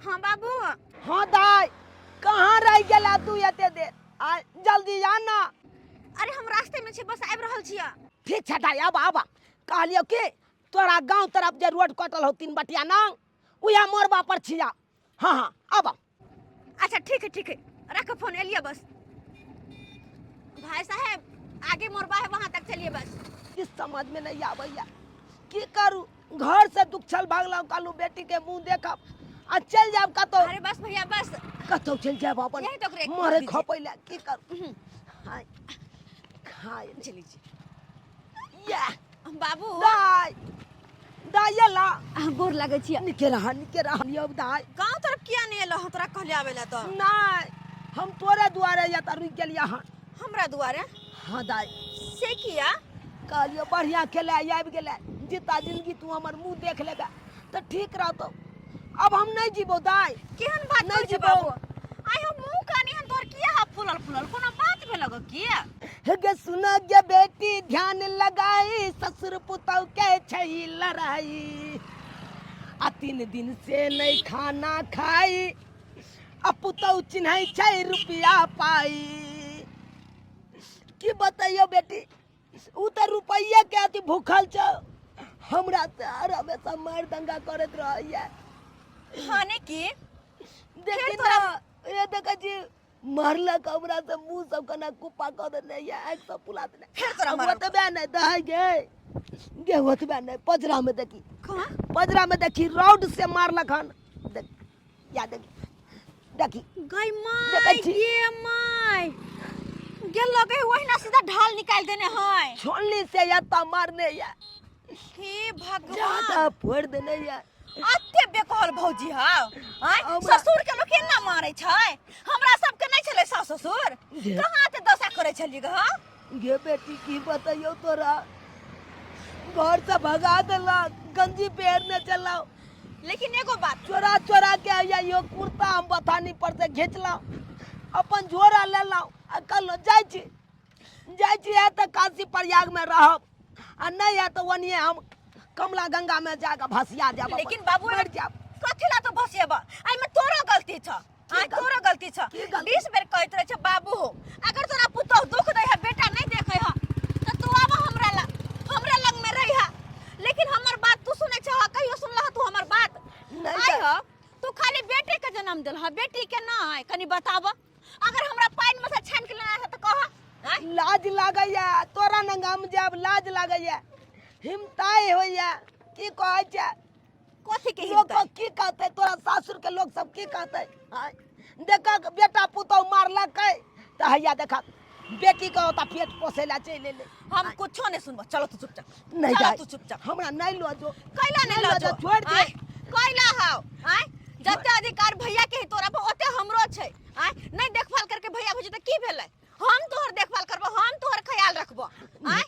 हाँ बाबू। हाँ दाई, कहाँ रह गेला तू एते देर? आ जल्दी आ ना। अरे हम रास्ते में छे, बस आबि रहल छियै। ठीक छै दाई, आब आब। कहलियौ कि तोरा गांव तरफ जे रोड कटल हो 3 बटिया ना, उहे मोड़बा पर छिया। हाँ हाँ आब। अच्छा ठीक है ठीक है, रख फोन, एलिए बस। भाई साहेब आगे मोड़बा है, वहां तक चलिए बस। कि समझ में नहीं आबैया की करू, घर से दुखछल भागलहुँ, कहलहुँ बेटी के मुंह देखब आ चल जाब कतौ। अरे बस भैया बस, कतौ चल जाब अपन, यही तो रेक मरे दीजिए। खपै ला की करू। हाय खाय चलिए जी। या बाबू। दाय दाय ला। अहाँ गोर लागै छी। निके रहा निके रहा यौ दाय। गाँव तरफ किया नहीं एलह? तोरा कहले आबै ला तो। नहीं, हम तोरे दुआरे या त रुक गेलियै हन। हमरा दुआरे? हाँ दाय। से किया? कहलियो बढ़िया खेले आबि गेलै, जीता जिंदगी तू हमर मुंह देख लेबे तऽ ठीक रहतौ। अब हम नहीं जीबो दाय। केहन बात नहीं करै छै जीबो। बाबू? आइ हम मुंह कानी हन तोहर किया हा फूलल फूलल? कोनो बात भेल गो किया? हे गे सुन गे बेटी ध्यान लगाई, ससुर पुतौ के छै लड़ाई, आ 3 दिन से नहीं खाना खाई, आ पुतौ चिन्है छै रुपया पाई। की बतैयो बेटी, उ तऽ रुपैया के अथी भूखल छौ, हमरा से हर हमेशा मार दंगा करैत रहैया। हाने की देखी फेर तोरा- ना, ये देखै छी मारलक हमरा से, मुंह सब कना कुप्पा कऽ देने या, आँखि सब फुला देने। फेर तोरा अब मारलकौ? ओतबे नहि दहै गे गे, ओतबे नहि, पजरा में देखी। कहाँ? पजरा में देखी रॉड से मारलक हन। देख या देखी देखी। गई my, देखै छी। गे my, गेल लगे ओहिना सीधा ढाल निकाल देने है। छोलनी से या ता मारने या। हे भगवान, ज्यादा फोड़ देने या। अते बेकहल भौजी हौ। आँय, हमरा- ससुर के लोक एना मारै छै? हमरा सबके नहि छलै सास ससुर, जे- कहाँ ते दशा करै छलियै ग? हँ? गे बेटी की बतैयौ, तोरा घर से भगा देलक, गंजी पहिरने चलाओ। लेकिन एगो बात, चोरा चोरा के आया यो कुर्ता हम बथानी पर से घिंचलहुँ, अपन झोरा लेलहुँ आ कहलहुँ जाइ छी जाइ छी, या तऽ काशी प्रयाग में रहब आ नहीं है तो ओनिए हम कमला गंगा में जाके भसिया जाब अपन। लेकिन बाबू, मर जाब। कथी ला तो भसिएब? एहिमे तोरो गलती छ। की आइ गलती? तोरो गलती छ। की गलती? 20 बेर कहैत रहै छ बाबू हो, अगर तोरा पुतोह दुख दै है, बेटा नहीं देखै है, त तू आब हमरा ला, हमरा लग में रही है। लेकिन हमर बात तू सुनै छ? कहियो सुनलह तू हमर बात? नहीं। आइ हो तू खाली बेटे के जन्म देल ह, बेटी के ना। आइ कनी बताब, अगर हमरा पानि में से छानि के लेना है त कह। आँय? लाज लागैया तोरा नंगा में जाब, लाज लागैया, हिमताई होइया। की कहै छै? कथी के लोग हिमताई? की कहते? तोरा सासुर के लोग सब की कहते? आँय? देखक बेटा पुतोह मारलकै तऽ हैया देखक बेटी के ओतऽ पेट पोसै लए चलि एलै। हम कुछो नहीं सुनबो, चलो तू चुपचाप। नहीं चलो जाय। तू चुपचाप। हमरा नहीं लो जो। कैला नहीं नहीं लो लऽ जो? जो, छोड़ दे। आँय? कैला हाव? आँय, जते अधिकार भैया के है तोरा पर ओते हमरो छै। आँय, नहीं देखभाल करके भैया भौजी तऽ की भेलै? हम तोहर देखभाल करबो, हम तोहर ख्याल रखबो। आँय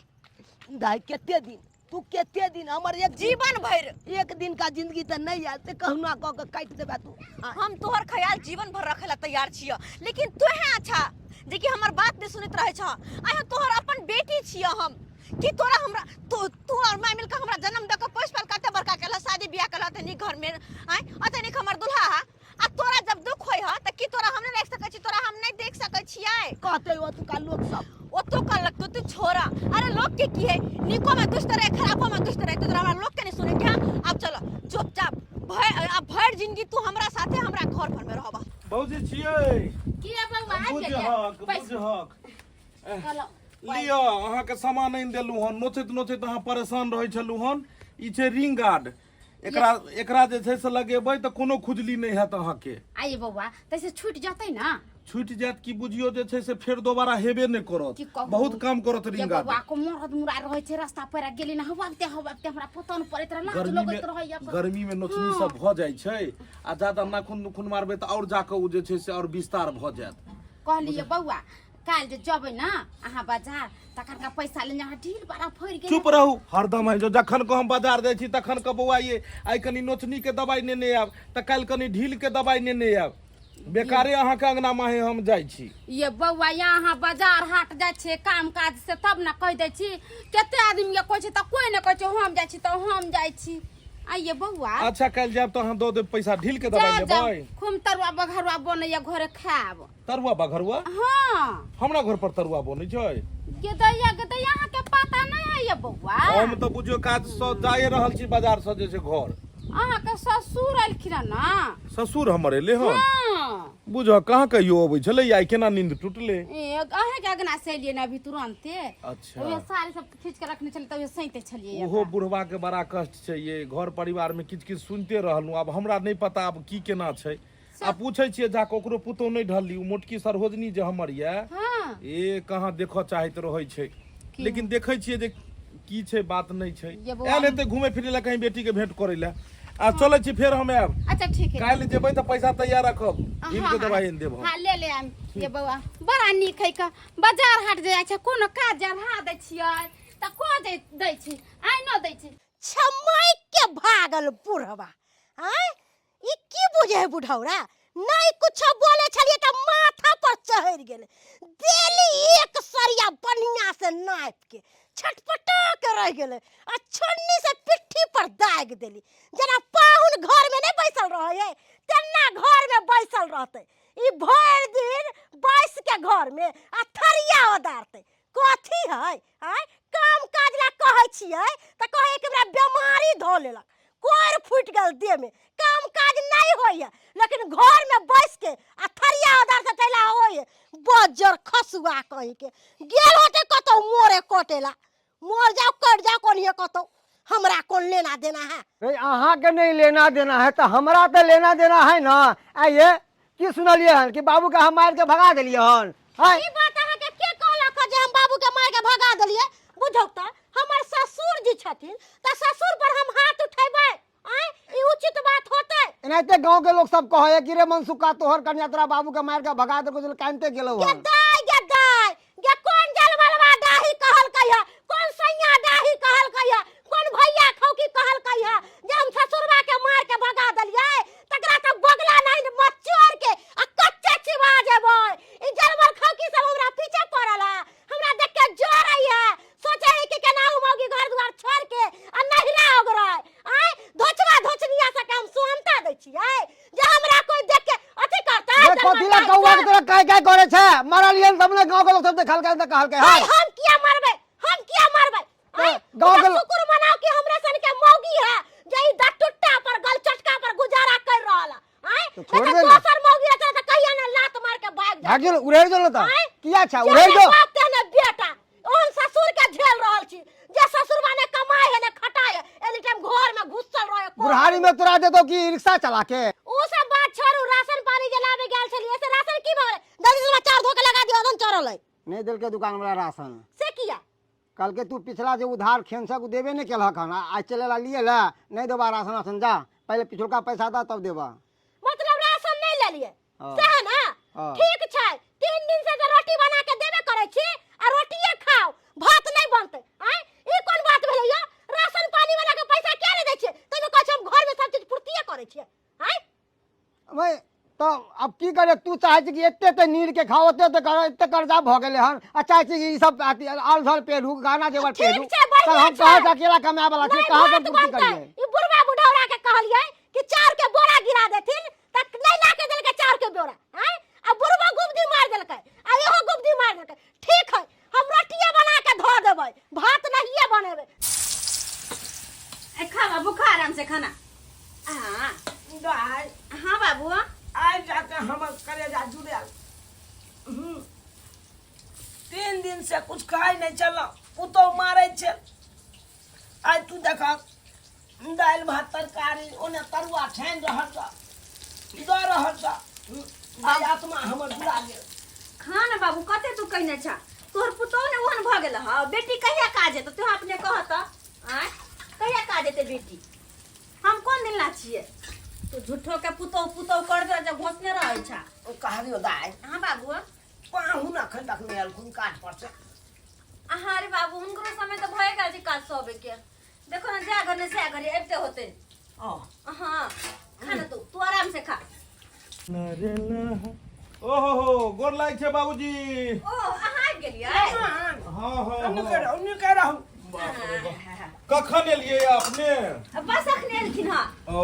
दाइ, कते दिन तू, कते दिन हमर एक जीवन भरि, एक दिन का जिंदगी तऽ नहीं आयल से कहुना कऽ के काटि देबे तू। आँय? हम तोहर ख्याल जीवन भर रखे ला तैयार छियो, लेकिन तोहे अच्छा जे कि हमर बात नहीं सुनैत रहे छ। आइ तोहर अपन बेटी छियो हम, कि तोरा हमरा तू और माय मिलके हमरा जन्म दऽ के पोसि पालि कते बड़का केलह, शादी बियाह केलह, अते नीक घर में। आँय, अते नीक हमर दुल्हा हा, आ तोरा जब दुख होय ह त की तोरा हम नहीं राखि सकै छी? तोरा हम नहीं देख सकै छियै? कहते ओतुका लोक सब। ओतो कहलक तो तू छोड़ा। अरे लोग के की है, निको में दुष्ट रहे, खराबो में दुष्ट रहे, तो तोरा हमरा लोग के नहीं सुने के। अब चलो चुपचाप, भय अब भर जिंदगी तू हमरा साथे हमरा घर पर में रहबा। भौजी छियै? की रे बौआ, आबि गेलियै? बुझहक। पैस- बुझहक। कहलहुँ, लिअ, अहाँके सामान आनि देलहुँ हन। नोचैत नोचैत अहाँ परेशान रहै छलहुँ हन। ई छै रिंग गार्ड, एकरा एकरा जे छै से लगेबै तऽ कोनो खुजली नहि हैत अहाँके। आइए बौआ, तैसे छूटि जेतै ने? छूटि जायत कि बुझियौ जे छै से फेर दोबारा हेबे नहि करत। की कहू? बहुत काम करत ये रिंग गार्ड। बौआ को मरद मुरा रहै छै, रास्ता पर गेली ना, हवाबते हवाबते हमरा पता नहि पड़ैत रहै, लाज गर्मी लगैत में रहैया। गर्मी में नोचनी सब भऽ जाइ छै आ जादा नाखून नुखून मारबै तऽ आओर जाकऽ ओ जे छै से आओर विस्तार भऽ जायत। कहलियै बौआ, काल्हि जे जबै ने अहाँ बाजार, तखन का पैसा लेने अहाँ ढील बड़ा फड़ि गेल। चुप रहू, हरदम आबि जाउ। जखन को हम बाजार जाइ छी तखन के बौआ ये आइ कनि नोचनी के दवाइ नेने आयब तऽ काल्हि कनि ढील के दवाइ नेने आयब। बेकारे अहाँके अंगना माहे हम जाइ छी। ये बौआ, यहाँ अहाँ बाजार हाट जाइ छियै काम काज से तब ने कहि दै छी। कते आदमी के कहै छी तऽ कोइ नहि कहै छै हम जाइ छी तऽ हम जाइ छी। आइए बौआ। अच्छा, काल्हि जायब तऽ अहाँ दऽ देब पैसा, ढील के दवाई जा जा लेबै। खूब तरुआ बघरुआ बनैया, घरे खायब। तरुआ बघरुआ? हाँ। हमरा घर पर तरुआ बनै छै? गेदैया गेदैया, अहाँके पता नहीं है ये बौआ? हम तऽ बुझियौ काज सँ जाए रहल छी, बाजार सँ जे छै घर। अहाँके ससुर एलखिन हँ ना? ससुर हमर एले हन? हाँ। बुझ कहाँ कहियो अबै छलै, आइ केना नींद टूटले? ए, अहाँके अगना से एलियै ने अभी तुरन्ते। अच्छा। उहे साड़ी सब खींच के रखने छलियै तऽ उहे सैंते छलियै। ओहो बुढ़वा के बड़ा कष्ट छै ये, घर परिवार में किछु किछु सुनते रहलहुँ। आब हमरा नहि पता आब की केना छै। आ पूछै छियै जाके, ओकरो पुतोह नहि ढलली, ओ मोटकी सरहोजनी जे हमर यऽ। हाँ। ए कहाँ देखऽ चाहैत रहै छै, की? लेकिन देखै छियै जे की छै, बात नहि छै। ये बौआ। आयल हेतै घुमै फिरै लए, कहीं बेटी के भेंट करै लए। आ चलै छी, फेर हम आयब। अच्छा, ठीक है। काल्हि जेबै तऽ पैसा तैयार रखब, ढील के दवाइ आनि देब हम। हाँ, ले ले आम। ये बौआ, बड़ा नीक है का बाजार हाट जे जाइ छै, कोनो काज जरहा दै छियै तऽ को दे दै छै, आइनो दै छै। छमैक के भागल बुढ़वा। आँय, ई की बुझे है बुढ़ौरा? नहीं कुछो बोले छलिए त माथा पर चढ़ गेल। देली एक सरिया बढ़िया से नाप के, छटपटा के रह गेले आ छन्नी से पिट्ठी पर दाग देली। जेना पाहुन घर में नहीं बैसल रहे है तेना घर में बैसल रहते। ई भरि दिन बैस के घर में आ थरिया ओदारते कथी है? आँय, काम काज ला कहै छियै तऽ कहै कि हमरा बेमारी धऽ लेलक, कोर फूटि गेल देह में, काम काज नहीं होइए, लेकिन घर में बैस के आ थरिया ओदार से तैला होइए। बज्जर खसुआ कहीं के गेल होते कतौ मोरे कटेला, मोर जाओ कट जाओ कोनिए कतौ, हमरा कोन लेना देना है। रे, अहाँके नहीं लेना देना है तऽ हमरा तऽ लेना देना है ना। आइए की सुनलियै हन कि बाबूके हम मारि के भगा देलियै हन? आँय? ई बात अहाँके के कहलक जे हम बाबू के मार के भगा देलियै? बुझौ तऽ हमर ससुर जी छथिन तऽ ससुर पर हम हाथ उठेबै? आँय, ई उचित बात होतै? एनाहिते गाँव के लोग सब कहै कि रे मनसुखा, तोहर कनिया तोरा बाबू के मारि के भगा देलको, जे कानिते गेलौ गे हन। दाय, गे दाय, गे कोन जलमलवा डाही कहलकै है, कोन सैया डाही कहलकै है, कोन भैया खौकी कहलकै है जे हम ससुरवा के मार के भगा देलियै? तकरा तऽ बगला नहीं मचोर के आ कच्चे चिबा जेबै। ई जलमल खौकी सब हमरा पीछे पड़ल है, हमरा देख के जरै है, सोचे है कि केना मौगी घर द्वार छोड़ के आ नहिरा ओगरै। आय, धोचवा धोचनिया से के हम सुनता दै छियै जे हमरा कोई देख के अथी करता। रे, कथी ला कौआ के तोरा काय काय करे छै? मरलियन तब ने गाँव के लोग सब देखलकै तऽ कहलकै। हाय, हँ। हम किया मरबै? हम किया मरबै? आय, गाँव के ओकरा शुक्र मनाओ कि हमरे सन के मौगी है जे ई दटुट्टा पर गलचटका पर गुजारा कर रहल है। आय, तो छोड़ नहीं दे तो ना। दोसर मौगी रहता त कहिया ना लात मार के भाग जात। भाग जो, उड़ेर जो न तऽ। आँय? किया छै? जेहने उड़ेर जो। बाप तेहने बेटा। ओहन ससुर के झेल रहल छी जे ससुरबा ने कमाए है ने खटाए है, एनी टाइम घर में घुसल रहे। बुढ़ारी में तोरा देतो कि रिक्शा चला के? उ सब बात छोड़ू, राशन पानी जे लाबे गेल छलियै से राशन की भऽ गेलै? जल्दी से चाउर धो के लगा दियौ, अदन चढ़ल है। नहि देलकै दुकान वाला राशन। से किया? कहलकै तू पिछला जे उधार खेनसक ओ देबे नहि केलहक हन, आइ चले ला लिए ला, नहि देबा राशन वासन, जा पहिले पिछुलका पैसा दा तब देबा। मतलब राशन नहीं लेलिए? हाँ। सएह ना? हाँ। ठीक छै, 3 दिन से जे रोटी बना के देबे करै छी आ रोटिए खाओ, भात नहीं बनतै। आँय, ई कोन बात भेलै यौ? राशन पानी वाला के पैसा किया नहीं दै छियै? तैमे कहै छै हम घर में सब चीज पूर्तिए करै छियै। आँय? भाई तऽ आब की करे? तू चाहै छी कि एते एते नीर के खाओ, एते एते कर, एते कर्जा भऽ गेलै हन, आ चाहै छी कि ई सब अथी आल झाल पेढ़ू, गाना जेवर ठीक पेढ़ू। छै, बढ़िआँ तऽ हम छै। कहाँ से अकेला कमाए वाला छी? नहीं, कहाँ से भात पूर्ति बनतै। करियै? ई बुढ़वा बुढ़ौरा के कहलियै कि चाउर के बोरा गिरा देथिन तऽ नहीं ला के देलकै चाउर के बोरा। आँय, आ बुढ़वा गुबदी मार देलकै आ इहो गुबदी मार देलकै। ठीक है, हम रोटिए बना के धऽ देबै, भात नहिए बनेबै। ए, खा बाबू, खा आराम से खाना। हाँ। दाइ। हाँ बाबू। आइ जाके हमर कलेजा जुड़ायल। 3 दिन से कुछ खाइ नहि छलहुँ, पुतहु मारै छै। आइ तू देखक दालि भात तरकारी, ओने तरुआ छानि रहल छ, दऽ रहल छ। आइ आत्मा हमर जुड़ा गेल। खा ने बाबू, कते तू कहने छा? तोहर पुतोह ने ओहन भऽ गेल हँ। बेटी कहिया काज हेतौ? तू अपने कह तऽ, आँय, कहिया काज हेतै बेटी? हम कोन दिन ला छियै? तू झूठो के पुतोह पुतोह कर दे जब घोसने रहै छा। ओ कहलियौ दाइ। हाँ बाबू। पाहुन अखन तक नहि एलखुन काज पर से? अहाँ रे बाबू, हुनकरो समय तऽ भए गेल छै काज सबे के। देखो ने, जा घर ने से घरे अबिते होते। ओ। हाँ, खा ने तू, तू आराम से खा। ओहो हो, गोर लागै छै बाबूजी। ओ, अहाँ आबि गेलियै? हाँ हाँ। नीके हाँ। रहू, नीके रहू। बाप रे बाप। कखन एलियै अपने? बस अखने एलखिन हँ। ओ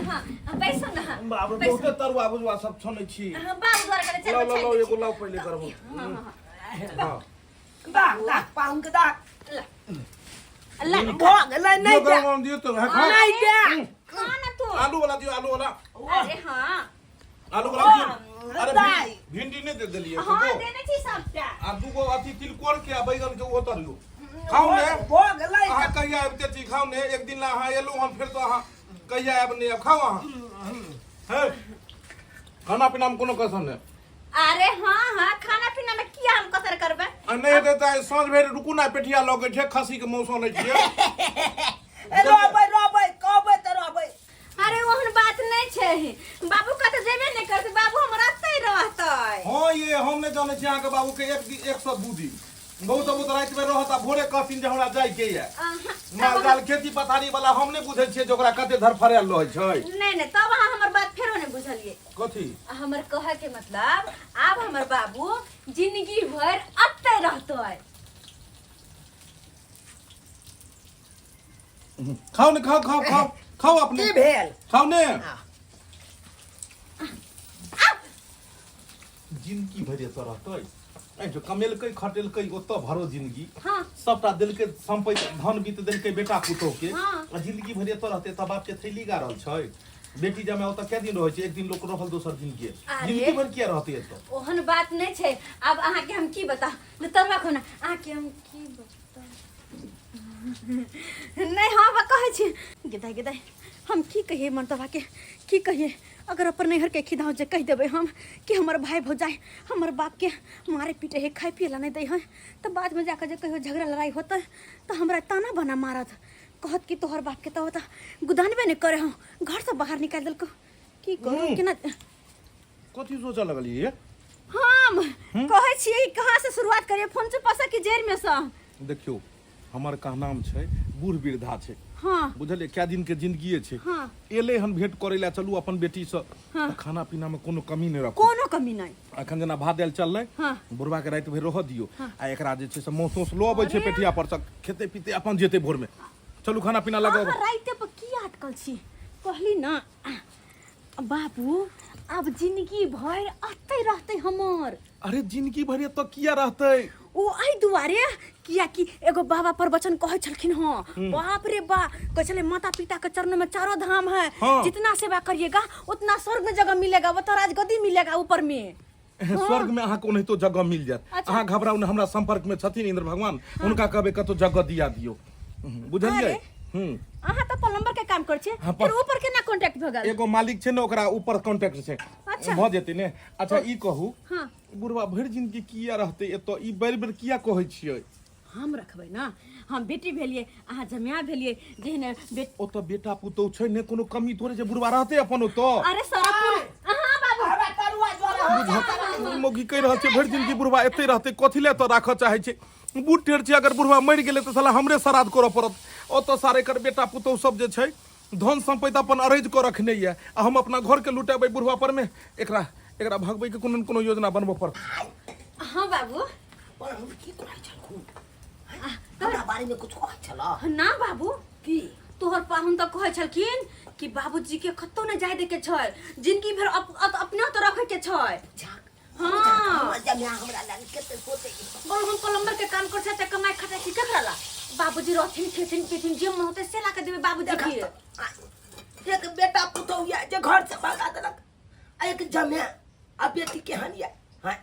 हाँ, बैसू ने। बाप रे, बैसू। बहुते तरुआ भुजुआ सब छनै छी। हाँ, बाबू द्वारा कने लाउ चारि लाउ गो लाउ, छानि एगो लाउ पहिले करबो। हाँ हाँ। हाँ। दाग दाग पाहुन के दाग। ला। भऽ गेलै, नहि दियौ, दे। गरम गरम दियौ तऽ हाँ, खाउ। नहि दे। खा ना तू। आलू वाला दियौ, आलू वाला। अरे हाँ। आलू वाला दियौ। अरे दाइ। भिंडी नहि दे देलियै? हाँ, दूगो। देने छी सबटा। आ दूगो अथी तिलकोर के आ बैगन के ओहो तरियौ। खाउ ने। भऽ गेलै। अहाँ कहिया आबिते छी? खाउ ने एक दिन ला अहाँ एलहुँ हन, फेर तऽ अहाँ कहिया आयब नहि आयब। खाउ अहाँ। हे, खाना पीना मे कोनो कसर नहि। अरे हाँ हाँ, खाना पीना में किया हम कसर करबै? आ नहि हेतै तऽ आइ साँझ भरि रुकू ने, पेठिया लऽ के छै, खस्सीके मौस अनै छियै। ए, रहबै रहबै, कहबै तऽ रहबै। अरे ओहन बात नहीं छै, बाबू कतऽ जेबे नहीं करते, बाबू हमरा एतै रहतै। हँ ये, हम नहि जानै छी अहाँके बाबूके, एक दिन 102 दिन बहुत बहुत रातिमे रहत आ भोरे कहथिन जे हमरा जाइके यऽ। माल जाल खेती पथारी वाला हम नहि बुझै छियै जे ओकरा कते धरफड़ायल रहै छै। नहीं नहीं, तब अहाँ हमर बात फेरो नहीं बुझलियै। कथी? हमर कहै के मतलब आब हमर बाबू जिंदगी भरि एतै रहतै। खाउ ने, खाउ खाउ खाउ खाउ अपने। की भेल? खाउ ने। जिंदगी भरि एतऽ रहतै? एहि जो कमेलकै खटेलकै ओतऽ भरो जिंदगी। हाँ। सबटा देलकै संपत्ति धन बीत देलकै बेटा पुतोह के। हाँ। आ जिंदगी भरि एतऽ रहतै तऽ बाप के थैली गारल छै। बेटी जमाय ओतऽ कै दिन रहै छै? एक दिन लोक रहल, दोसर दिन गेल। अरे। जिंदगी भरि किया रहतै एतऽ? ओहन बात नहीं छै। आब अहाँके हम की बता तरुआ खाना, अहाँके हम की बता नहीं। हाँ, बा कहै छी गेदाइ गेदाइ, हम की कहिए मर्दबा के, की कहिए? अगर अपन नैहर के खिदाव जे कहि देबै हम कि हमर भाई भौजाई हमर बाप के मारे पीटे है, खाए पिए ला नहीं दै है, तऽ बाद में जाकर जे कहियो झगड़ा लड़ाई होतै तऽ हमरा ताना बना मारत, कहत कि तोहर बाप के तऽ गुदानबे नहीं करे हूँ, घर से बाहर निकालि देलको। की करू? केना? कथी सोचऽ लगलियै? हम कहै छियै कहाँ से शुरुआत करिए, फोन से पैसा की जेर में से? देखियौ, हमर कहनाम छै बूढ़ वृद्धा छै। हाँ। बुझलियै? कए दिन के जिंदगिए छै। हाँ। एलै हन भेंट करै लए, चलू अपन बेटीसँ। हाँ। तऽ खाना पीना में कोनो कमी नहि रखू। कोनो कमी नहीं। अखन जेना भात दालि चललै। हाँ। बुढ़वा के राति भरि रहऽ दियौ आ एकरा जे छै से मौस औस लऽ अबै छै पेठिया पर सँ, खेतै पीतै अपन जेतै भोर में। चलू, खाना पीना लगाउ। अहाँ राइते पर की अटकल छी? कहली ना बाबू आब जिंदगी भरि अतै रहतै हमर। अरे, जिंदगी भरि एतऽ किया रहतै? ओ एहि दुआरे कियाकि एगो बाबा प्रवचन कहै छलखिन हँ, बाप रे बा, कहै छलै माता पिता के चरणों में चारों धाम है। जितना सेवा करिएगा उतना स्वर्ग में जगह मिलेगा, वो तो राजगद्दी मिलेगा ऊपर में। स्वर्ग में अहाँके ओनाहितो जगह मिल जायत। अहाँ घबराउ ने, हमरा संपर्क में छथिन इंद्र भगवान, हुनका कहबै कतौ जगह दिया दियौ। बुझलियै? अरे। अहाँ तऽ प्लम्बर के काम करै छियै। फिर ऊपर केना कॉन्टैक्ट भऽ गेल? एगो मालिक छै ने, ओकरा ऊपर कॉन्टैक्ट छै। भऽ जेतै ने। अच्छा, ई कहू, बुढ़वा भरि जिंदगी किया रहतै एतऽ? ई बेर बेर किया कहै छियै? हम रखबै ने, हम बेटी भेलियै, अहाँ जमाया भेलियै, जेहन बेट ओतऽ बेटा पुतोह छै ने, कोनो कमी थोड़े छै, बुढ़वा रहतै अपन ओतऽ। अरे सारा पूरा अहाँ बाबू हमरा तरुआ जोड़ा हो जा। मौगी कहि रहल छै भरि जिंदगी बुढ़वा एतै रहतै, कथी लए एतऽ राखऽ चाहै छै? बूढ़ टेढ़ छै, अगर बुढ़वा मरि गेलै तऽ साला हमरे श्राद्ध करऽ पड़त। ओतऽ सारे एकर बेटा पुतोह सब जे छै धन सम्पत्ति अपन अरेज कऽ रखने यऽ आ हम अपना घरके लुटेबै बुढ़वा परमे। एकरा एकरा भगबैके कोनो ने कोनो योजना बनबऽ पड़त। हाँ बाबू। पर हम की कहै छलखुन हमरा बारे में? कुछ कहै छल? ना बाबू। की? तोहर पाहुन तऽ कहै छलखिन कि बाबूजी के कतौ नहि जाय दैके छै, जिंदगी भरि अपना तो रखे के छै। झाक। हाँ। हमर जमिया हमरा लग कते सोचै। बोल, हम प्लम्बर के काम कर छै कमाई खटाई की केकरा ला? बाबूजी रहथिन, खेथिन पीथिन, जे मन होतै से ला के देबै बाबूजी के। एक बेटा पुतहु यऽ जे घर से भगा देलक आ एक जमे आ बेटी केहन यऽ? हाँ,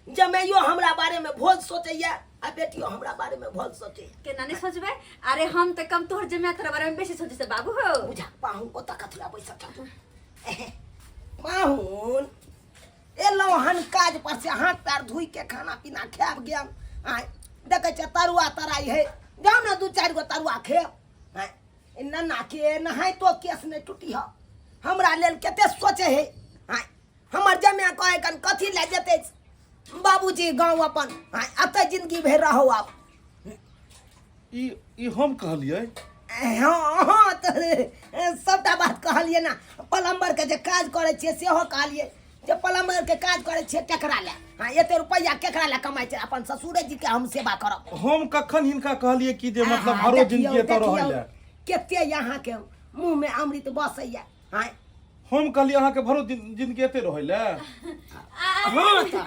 जमैयो हमरा बारे में भोज सोचैया आ बेटियो हमरा बारे में भोज सोचैया। केना नहीं सोचबै? अरे हम तऽ कम तोहर जमिया तोरा बारे में बेसी सोचै छै बाबू हो। बुझा पाहुन, ओतऽ कथुला बैसल छथुन? पाहुन, एलहुँ हन काज पर से, हाथ पैर धोइ के खाना पीना खायब गेल। आँय, देखै छियै तरुआ तराइ है, जाउ ने दू चारि गो तरुआ खेब। आँय, ई नन्ना के नहाइतो केस नहि टूटी ह, हमरा लेल कते सोचे है। आँय, हमर जमाय कहै कन कथी लए जेतै बाबूजी गाँव अपन, आँय, एतऽ जिंदगी भरि रहौ आब। ई ई हम कहलियै? हँ हँ, तऽ सबटा बात कहलियै ने। प्लम्बर के जे काज करै छियै सेहो कहलियै जे प्लम्बर के काज करै छियै केकरा लए? हाँ एते रुपैआ केकरा लए कमाइ छै अपन ससुरे जी के हम सेवा करब हम कखन हिनका कहलियै कि जे मतलब आहा, भरो देखियौ, जिंदगी एतऽ रहै देखियौ, लए कते अहाँके मुँह में अमृत बसैया हाँ हम कहलियै अहाँके भरो जिंदगी एते रहै लए हाँ तऽ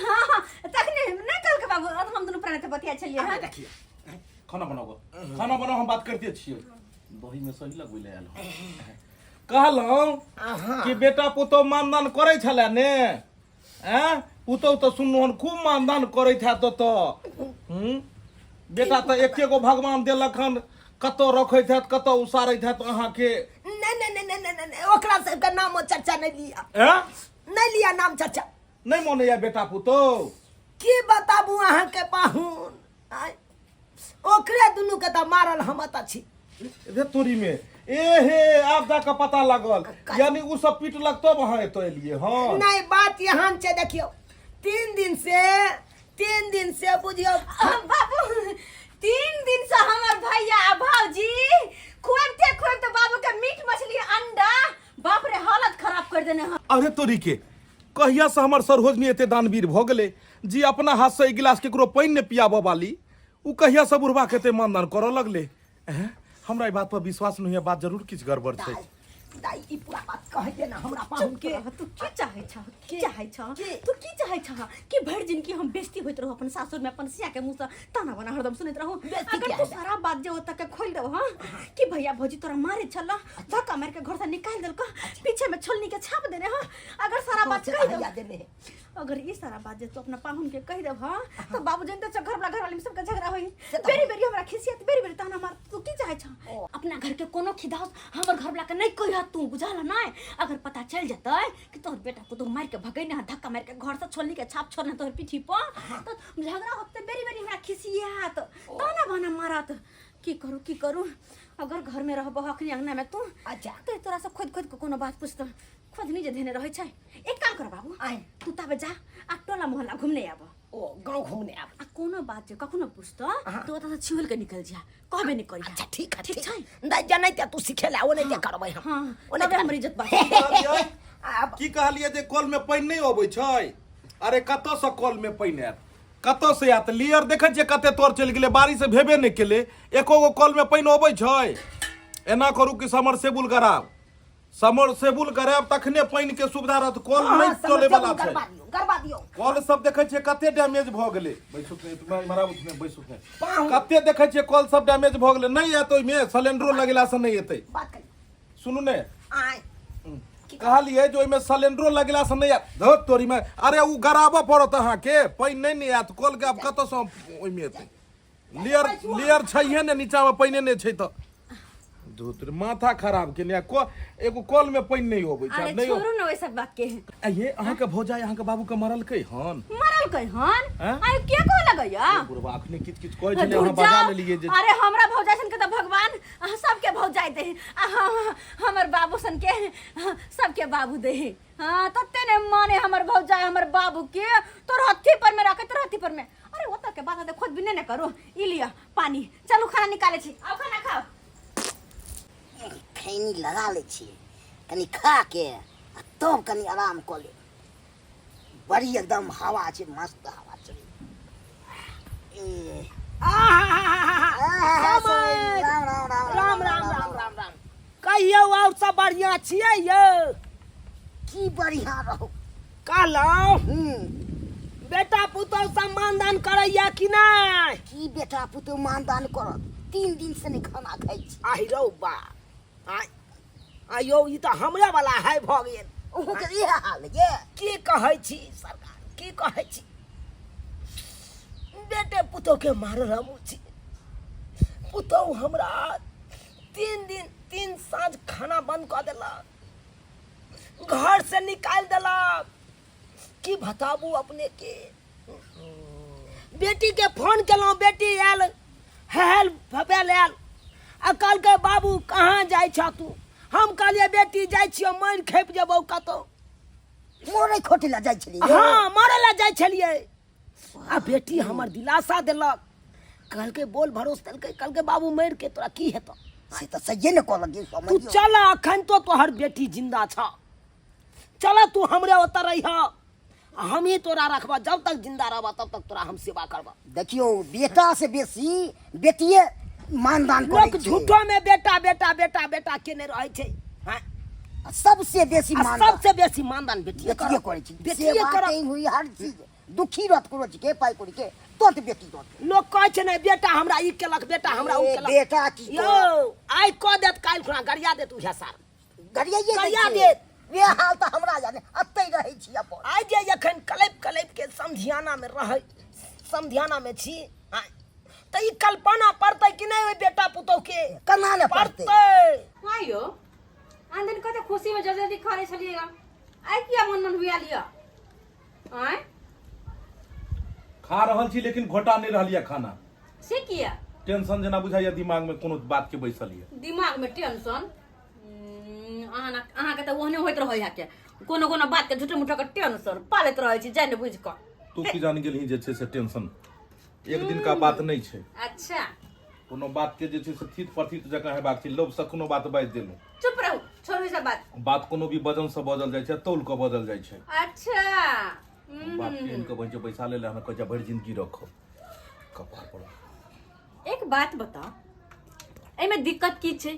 हाँ तखने नहि कहलकै बाबू हम दुनू प्राणी तऽ बतिया छलियै हँ देखियौ खाना बनाबो खाना बनाओ हम बात करते छियै दही में सही लगबै लए आयल हँ। कहलहुँ अहाँ कि बेटा पुतहु मानदान करै छलै ने ऐं पुतहु तऽ सुनलहुँ हन खूब मानदान करैत हैत ओतऽ हूँ बेटा तऽ एके गो भगवान देलक हन कतऽ रखैत हैत कतऽ उसारैत हैत अहाँके नहीं नहीं नहीं नहीं नहीं नहीं ओकरा सबके नामो चर्चा नहीं लिया ऐं नहीं लिया नाम चर्चा नहि मोनैया बेटा पुतहु की बताबू अहाँके पाहुन आय, ओकरे दुनू के तऽ मारल हम तऽ छी रे तोरी में ए हे आब जाके पता लागल यानी उ सब पीटलक तब अहाँ एतऽ एलियै हँ नहीं बात यहाँ छै देखियौ 3 दिन से 3 दिन से बुझियौ बाबू 3 दिन से हमर भैया आ भौजी खुआबते खुआबते बाबू के मीट मछली अंडा बाप रे हालत खराब कर देने हन अरे तोरी के कहिया से हमर सरहोजनी एते दानवीर भऽ गेलै जी अपना हाथ से एक गिलास केकरो पानि नहि पियाबऽ वाली उ कहिया से बुढ़बा के एते मानदान करऽ लगलै हैं? हमरा ई बात पर विश्वास नहीं है बात जरूर किछु गड़बड़ छै दाई ई पूरा बात कहै दे ना हमरा पाहुन के तू की चाहै छह की चाहै छह के? तू की चाहै छह कि भरि जिनकी हम बेइज्जती होइत रहू अपन सासुर में अपन सिया के मुंह से ताना बना हरदम सुनैत रहू बेइज्जती अगर किया तू हेतै? सारा बात जे ओतऽ के खोलि देब हँ कि भैया भौजी तोरा मारे छल धक्का मारि के घर से निकालि देलक पीछे में छोलनी के छाप देने हँ अगर सारा बात कहि देब भैया देने है। अगर ई सारा बात जे तू अपना पाहुन के कहि देब हँ तो बाबू जन तो घर वाला घर वाली में सबके झगड़ा होई से तऽ बेरी बेरी हमरा खिसियत बेरी बेरी ताना मार तू की चाहै छ अपना घर के कोनो खिदास हमर घर वाला के नहीं कहिह तू बुझल नहीं अगर पता चल जतै कि तोहर बेटा पुतोह मार के भगैने हँ धक्का मार के घर से छोलनी के छाप छोड़ने तोहर पीठी पर तो झगड़ा होते बेरी बेरी हमरा खिसियात ताना बाना मारत की करू की करू अगर घर में रहबह अखनी अंगना में तू अच्छा। तो तोरा से खोद खोद के कोनो बात पूछत खोद नहीं जे धेने रहै छै एक काम कर बाबू आय। तू ताबे जा आ टोला मोहल्ला घूमने आब ओ गाँव घूमने आब आ कोनो बात जे कखनो पूछत तो ओतऽ से छिहुल के निकल जा कहबे नहीं करिहा अच्छा ठीक है ठीक छै दाई जनै ते तू सिखेला ओ नहीं ते करबै हम हाँ ओ नहि तबे हमर इज्जत बात कहलियै आब की कहलियै जे कल में पानि नहि अबै छै अरे कतऽ से कल में पानि आयत कतऽ से आयत लेयर देखै छियै कते तोर चलि गेलै बारिश भेबे नहि केलै एको गो कल में पानि अबै छै एना करू कि समरसेबुल गराब समरसेबुल गराब तखने पानि के सुविधा रहत कल नहि चलै वाला छै गरबा दियौ गरबा दियौ कल सब देखै छियै कते डैमेज भऽ गेलै बैसू ने मरा ने बैसू ने पाहुन। कते देखै छियै कल सब डैमेज भऽ गेलै नहि आयत ओहिमे सिलेंडरो लगेला से नहि एतै बात करियौ सुनू ने आय कहलियै जे ओहिमे सिलेंडरो लगेला से नहि आयत धत तोरीमे अरे ओ गराबऽ पड़त अहाँके पानि नहि ने आयत कलके आब कतऽसँ ओहिमे एतै लेयर लेयर छैहे ने नीचाँमे पानिए नहि छै तऽ धुत माथा खराब केने आ एगो कल में पानि नहि अबै छै अरे आब नहि छोड़ू ने ओहि सब बात के आइये अहाँके भौजाई अहाँके बाबू के मरलकै हन मरल हन हैं? आइ के कह लगैया बुढ़वा अखने किछ किछ कहै छलै धुर अहाँ बजा जाओ। लेलियै जे अरे हमरा भौजाई सन के तऽ भगवान अहाँ सबके भौजाई दे आ हमर बाबू सन के सबके बाबू दे हाँ तते ने माने हमर भौजाई हमर बाबू के तोर हथी पर में रखे तोर हथी पर में अरे ओतऽ के बात खुद भी ने करू ई लिअ पानी चलू खाना निकाले छी आउ खाना खाओ खैनी लगा लै छियै कनि खा के आ तब कनि आराम कऽ लेब बड़ी एकदम हवा छै मस्त हवा चलै ए आहा, राम राम राम राम राम राम राम राम कहियौ और सब बढ़िया छियै यौ की बढ़िया रहू कहलहुँ बेटा पुतहु सब मानदान करैया कि नहि की बेटा पुतहु मानदान करत 3 दिन से नहि खाना खाइ छी आहि रौ बा आय आयौ ई तऽ हमरे वाला है भऽ गेल अहूँके इएह हाल ये की कहै छी सरकार की कहै छी बेटे पुतोहके मारल हम छी पुतोहु हमरा 3 दिन 3 साँझ खाना बंद कऽ देलक घर से निकालि देलक की बताबू अपने के बेटी के फोन केलहुँ बेटी आयल हेल फपेल आयल आ कहलकै बाबू कहाँ जाइ छह तू हम कहलियै बेटी जाइ छियौ मरि खेप जेबौ कतौ मोरे खोटे ला जाइ छलियै हाँ मरे ला जाइ छलियै आ बेटी हमर दिलासा देलक कहलकै बोल भरोस देलकै कहलकै बाबू मरि के तोरा की हेतौ से तऽ सहिए ने कहलक जे तू समझियौ चल अखन तो तोहर बेटी जिंदा छ चल तू हमरे ओतऽ रहिह आ हमही तोरा रखबह जब तक जिंदा रहबह तब तक तोरा हम सेवा करबह देखियौ बेटा से बेसी बेटिए मानदान करै लोक छै झूठो में बेटा बेटा बेटा बेटा केने रहै छै हैं? आ सबसे बेसी आ मानदान सबसे बेसी मानदान बेटिए बेटिए करै छै बेटिए सेवा करत तें हुई हर चीज दुखी रहत कोनो चीज के पाइ कौड़ी के तुरंत बेटी रहत लोक कहै छै ने बेटा हमरा ई केलक बेटा हमरा ओ ए, केलक बेटा की यौ आइ कऽ देत काल्हि खुना गरिया देत उएह सार गरियाइए दै गरिया छै। देत। वएह हाल तऽ हमरा जाने अतै रहै छी अपन आइ जे एखन कलपि कलपि के समधियाना मे रहै समधियाना मे छी आँय, तऽ ई कल्पना पड़तै कि नहि ओहि बेटा पुतोह के केना ने पड़तै पड़तै हाँ यो आन दिन कते खुशी में जल्दी जल्दी खा ले छलिएगा आइ किया मन मन हुआ लिया आँय खा रहल छी लेकिन घोटा नहि रहल यऽ खाना से किया टेंशन जेना बुझाइया दिमाग में कोनो बात के बैसल यऽ दिमाग में टेंशन अहाँ ना अहाँके तऽ ओहने होइत रहै है के कोनो कोनो बात के झूठे मूठे के टेंशन पालैत रहै छी जानि बुझि कऽ तू की जान गेलही जे छै से टेंशन एक दिन का बात नहि छै अच्छा कोनो बात के जे छै से थीत प्रतीत जकाँ हेबाक छै लोभ से कोनो बात बाजि देलहुँ चुप रहू छोड़ू ई सब बात बात कोनो भी वजन से बजल जाइ छै तौल के बजल जाइ छै अच्छा बाप के इनके बहन पैसा ले ले कहै छै भरि जिंदगी रखो कपार पर एक बात बताओ एहिमे दिक्कत की छै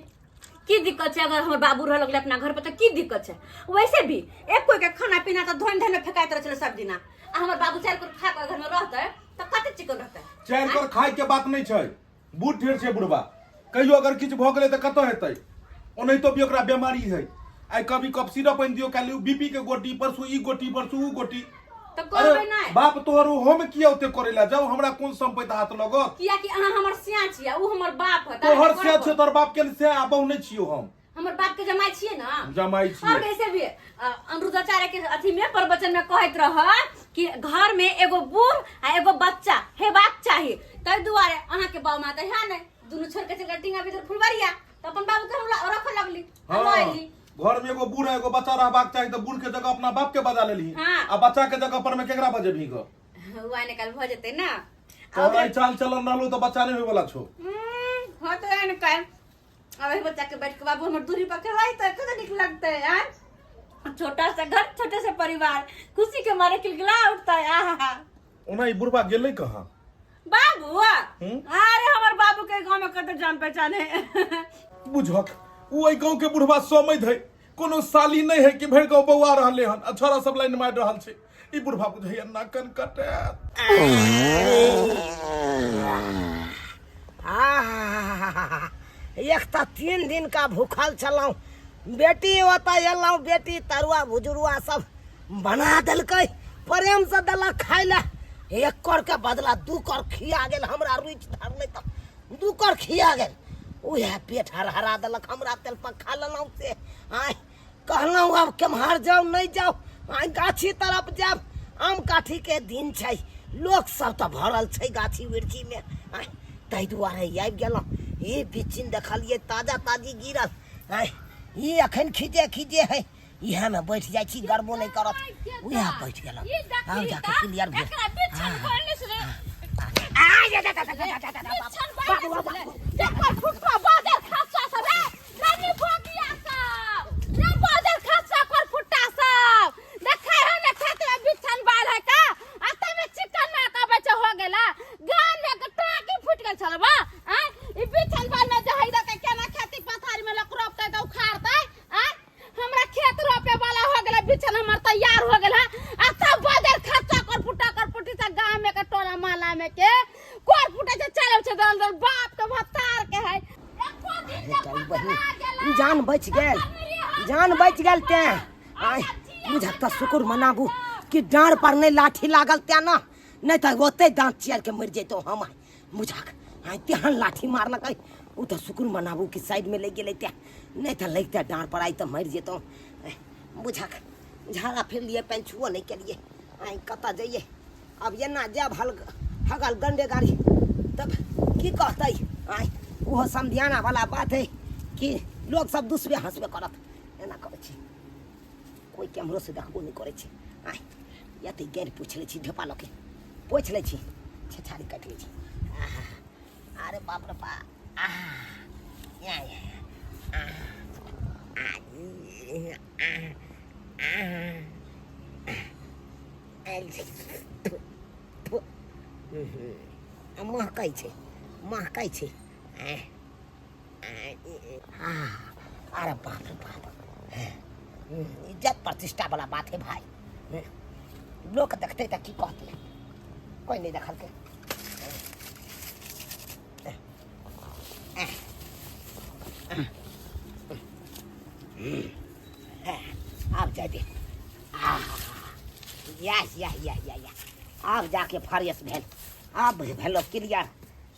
की दिक्कत छै अगर हमर बाबू रह लगले अपना घर पर तऽ की दिक्कत छै वैसे भी एक कोई के खाना पीना तऽ धोन धोन में फेकाइत रहै छलै सब दिना आ हमर बाबू चारि कोर खा कऽ घर में रहतै तऽ कते चिकन रहतै चारि कर खाय के बात नहीं छै बूढ़ ढेर छै बुढ़बा कहियो अगर किछु भऽ गेलै तऽ कतऽ हेतै ओनाहितो भी ओकरा बीमारी है आइ कभी कफ सिरप आनि दियौ काल्हि बीपी के गोटी परसू ई गोटी परसू ऊ गोटी तऽ करबै नहि बाप तोहर ओहो में किया ओते करै ला जाउ हमरा कोन संपत्ति हाथ लगत कियाकि अहाँ हमर सिया छियै ओ हमर बाप है तोहर से छौ तोहर बाप के से आ बहु नहि छियौ हम हमर बाप के जमाई छियै ना जमाई और छियै वैसे भी अनिरुद्धाचार्य के अथी में प्रवचन में कहैत रह कि घर में एगो बूढ़ आ एगो बच्चा हेबाक चाही ताहि दुआरे अहाँ के बाप माता है नहीं दुनू छोड़ के चल गेल टींगा भीतर फुलबरिया तऽ अपन बाबू के हम रखऽ लगली हम हाँ अयली घर में एगो बूढ़ आ एगो बच्चा रहबाक चाही तऽ बूढ़ के जगह अपना बाप के बजा लेलही हाँ। आ बच्चा के जगह पर में केकरा बजेबही ग उ आइ निकाल भऽ जेतै ना आ तोहर ओकरा आइ चाल चलन रहलो तऽ बच्चा नहि होय वाला छौ हाँ तो एहन काल्हि अब एहि बच्चा के बैठ के बाबू हमर दूरी पर खेलाइ तऽ कते नीक लगतै आँय छोटा सा घर छोटे से परिवार खुशी के मारे खिलखिला उठता है आहा ओना ई बुढ़बा गेलै कहाँ बाबू हम्म? अरे हमर बाबू के गांव में कते जान पहचान है बुझक ओ एहि गाँव के बुढ़बा समैध है कोनो साली नहि है कि भरि गाँव बौआ रहले हन आ छोरा सब लाइन मारि रहल छै ई बुढ़बा बुझैया नाकन कटैत आहा, एक तऽ 3 दिन का भूखल छलहुँ बेटी ओतऽ एलहुँ बेटी तरुआ भुजरुआ सब बना देलकै प्रेमसँ देलक खाय लए एक कर के बदला 2 कर खिया गेल हमरा रुचि धरलै तऽ 2 कर खिया गेल उएह पेट हरहरा देलक हमरा तेल पक्खा लेलहुँ से आँय कहलहुँ आब केम्हर जाउ नहि जाउ आइ गाछी तरफ जायब आम काठीके दिन छै लोक सब तऽ भरल छै गाछी वृक्षीमे आँय ताहि दुआरे आबि गेलहुँ ई बिच्छिन देखलियै ताजा ताजी गिरल आँय ई अखन खींचे खींचे है इएहमे बैठ जाइ छी गरबो नहि करत उएह बैठ गेलहुँ आब जाके क्लियर भेल हमरा खेत रोपे वाला हो गेला बिछन हमर तैयार हो गेला आ सब बाजार खर्चा कर फुटा कर फुटी से गांव में के टोला माला में के कोर फुटे से चले छै दल दल बाप के भतार के है एको दिन अरे जे तोरी पकड़ा बहिन गेला जान बचि गेल जान बचि गेल तें आय बुझक तऽ शुक्र मनाबू कि डाँड़ पर नहि लाठी लागल तें ने नहि तऽ ओतहि दाँत चियर के मरि जैतहुँ हम आइ बुझक आइ तेहन लाठी मारलकै ओ तऽ शुक्र मनाबू कि साइडमे लागि गेलै तें नहि तऽ लगिते डाँड़ पर आइ तऽ मरि जैतहुँ बुझक झाड़ा फिर लिए पानि छुओ नहि केलिए आइ कतऽ जइए अब एना जायब हल हगल गंडे गाड़ी तब की कहतै आइ ओहो समधियाना वाला बात है कि लोग सब दुसबे हंसबे करत एना करै छी कोइ केम्हरोसँ देखबो नहि करै छै आइ एते गैर पूछि लै छी ढेपा लऽ के पोछि लै छी छेछारी काटि लै छी आहा अरे बाप रे बा आहा या या महकै छै, महकै छै। अरे बाप रे बाप, इज्जत प्रतिष्ठा वाला बात है भाई। लोग देखते तऽ की कहते? कोई नहीं देखलकै। आब जाय दे। या या या या या, आब जाके फ्रेश भेल, आब भेलो क्लियर।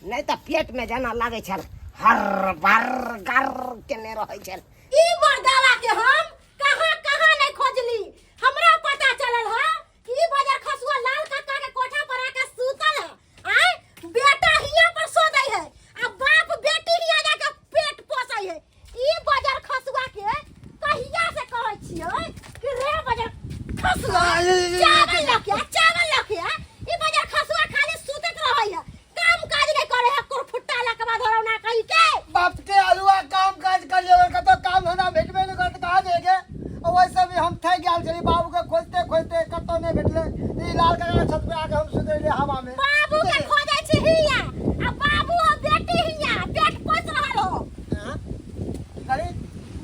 नहि तऽ पेटमे जेना लागै छल हर भर गर केने रहै छल। ई मर्दावा के हम कहाँ कहाँ नहीं खोजली। हमरा पता चलल है कि ई बजर खसुआ लाल काका के कोठा पर आके सूतल है। आय बेटा हिया पर सो जाय है आ बाप बेटी हिया जाके पेट पोसै है। ई बजर खसुआ के कहिया से कहै छियै कि रे बजर खसुआ, चावल लके आ, चावल लके आ। ई बजर खसुआ खाली सुतत रहै है, काम काज नहीं करे है। कुरफुट्टा लकवा धरौना कहि के। बाप के अलुआ, काम काज कर लियो, कतौ काम धंधा भेटबे नहीं करत, कहाँ जाएगे? और वैसे भी हम थक गेल छली बाबू के खोजते खोजते, कतौ नहीं भेटले। ई लाल काका के छत पे आके हम सुतले हवा में। बाबू के खोजै छी हिया आ बाबू हो बेटी हिया पेट पोस रहल हो। हाँ? की करी?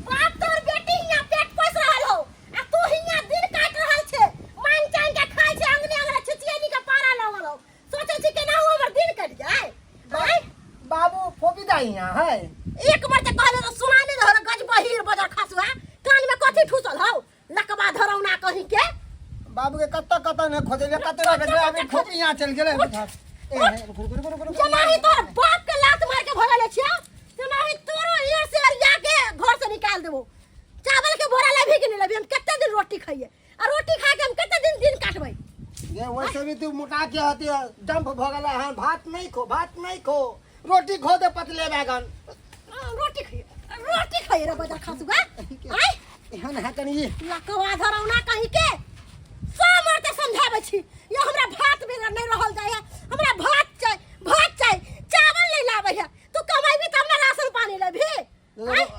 बाप तोर बेटी हिया पेट पोस रहल हो आ तू हिया दिन काट रहल छे, मांग चांग के खाइ छे, अंगने अंगने छिचियनी के पारा लगल हो। सोचै छी केना हमर दिन कटि जाय। आँय? बाबू फोपी दाई यहाँ है। एक बार तऽ कहले तऽ सुना नहि रहल। गज बहिर बजर खसुआ, कान में कथी ठूसल हौ लकबा धरौना कहीं के? बाबू के कत्ता कत्ता नहीं खोजले, कत्ता भेटले, अभी फोपी यहाँ चल गेलै। ए हे, रुक रुक रुक रुक रुक। जेनाही तोहर बाप के लात मार के भगले छियो, तेनाही तोरो ईयर से अरिया के घर से निकाल देबो। चावल के बोरा लेबही कि नहीं लेबही? हम कते दिन रोटी खाइए आ रोटी खा के हम कते दिन दिन काटबै? ये वैसे भी तू मोटा के हती है, डंप भ गेला है। भात नहीं खो, भात नहीं खो, रोटी खो दे पतले बैगन। रोटी खाइए, रोटी खाइए रे बजर खसुआ। आय? एहन है कनी। लकवा धरौना कहीं के, सब मरते समझाबै छी ये हमरा भात बेगर नहीं रहल जाय है, हमरा भात चाही, भात चाही, चावल नहीं लाबै है। तू कमाइबी तब ना राशन पानी लेबही।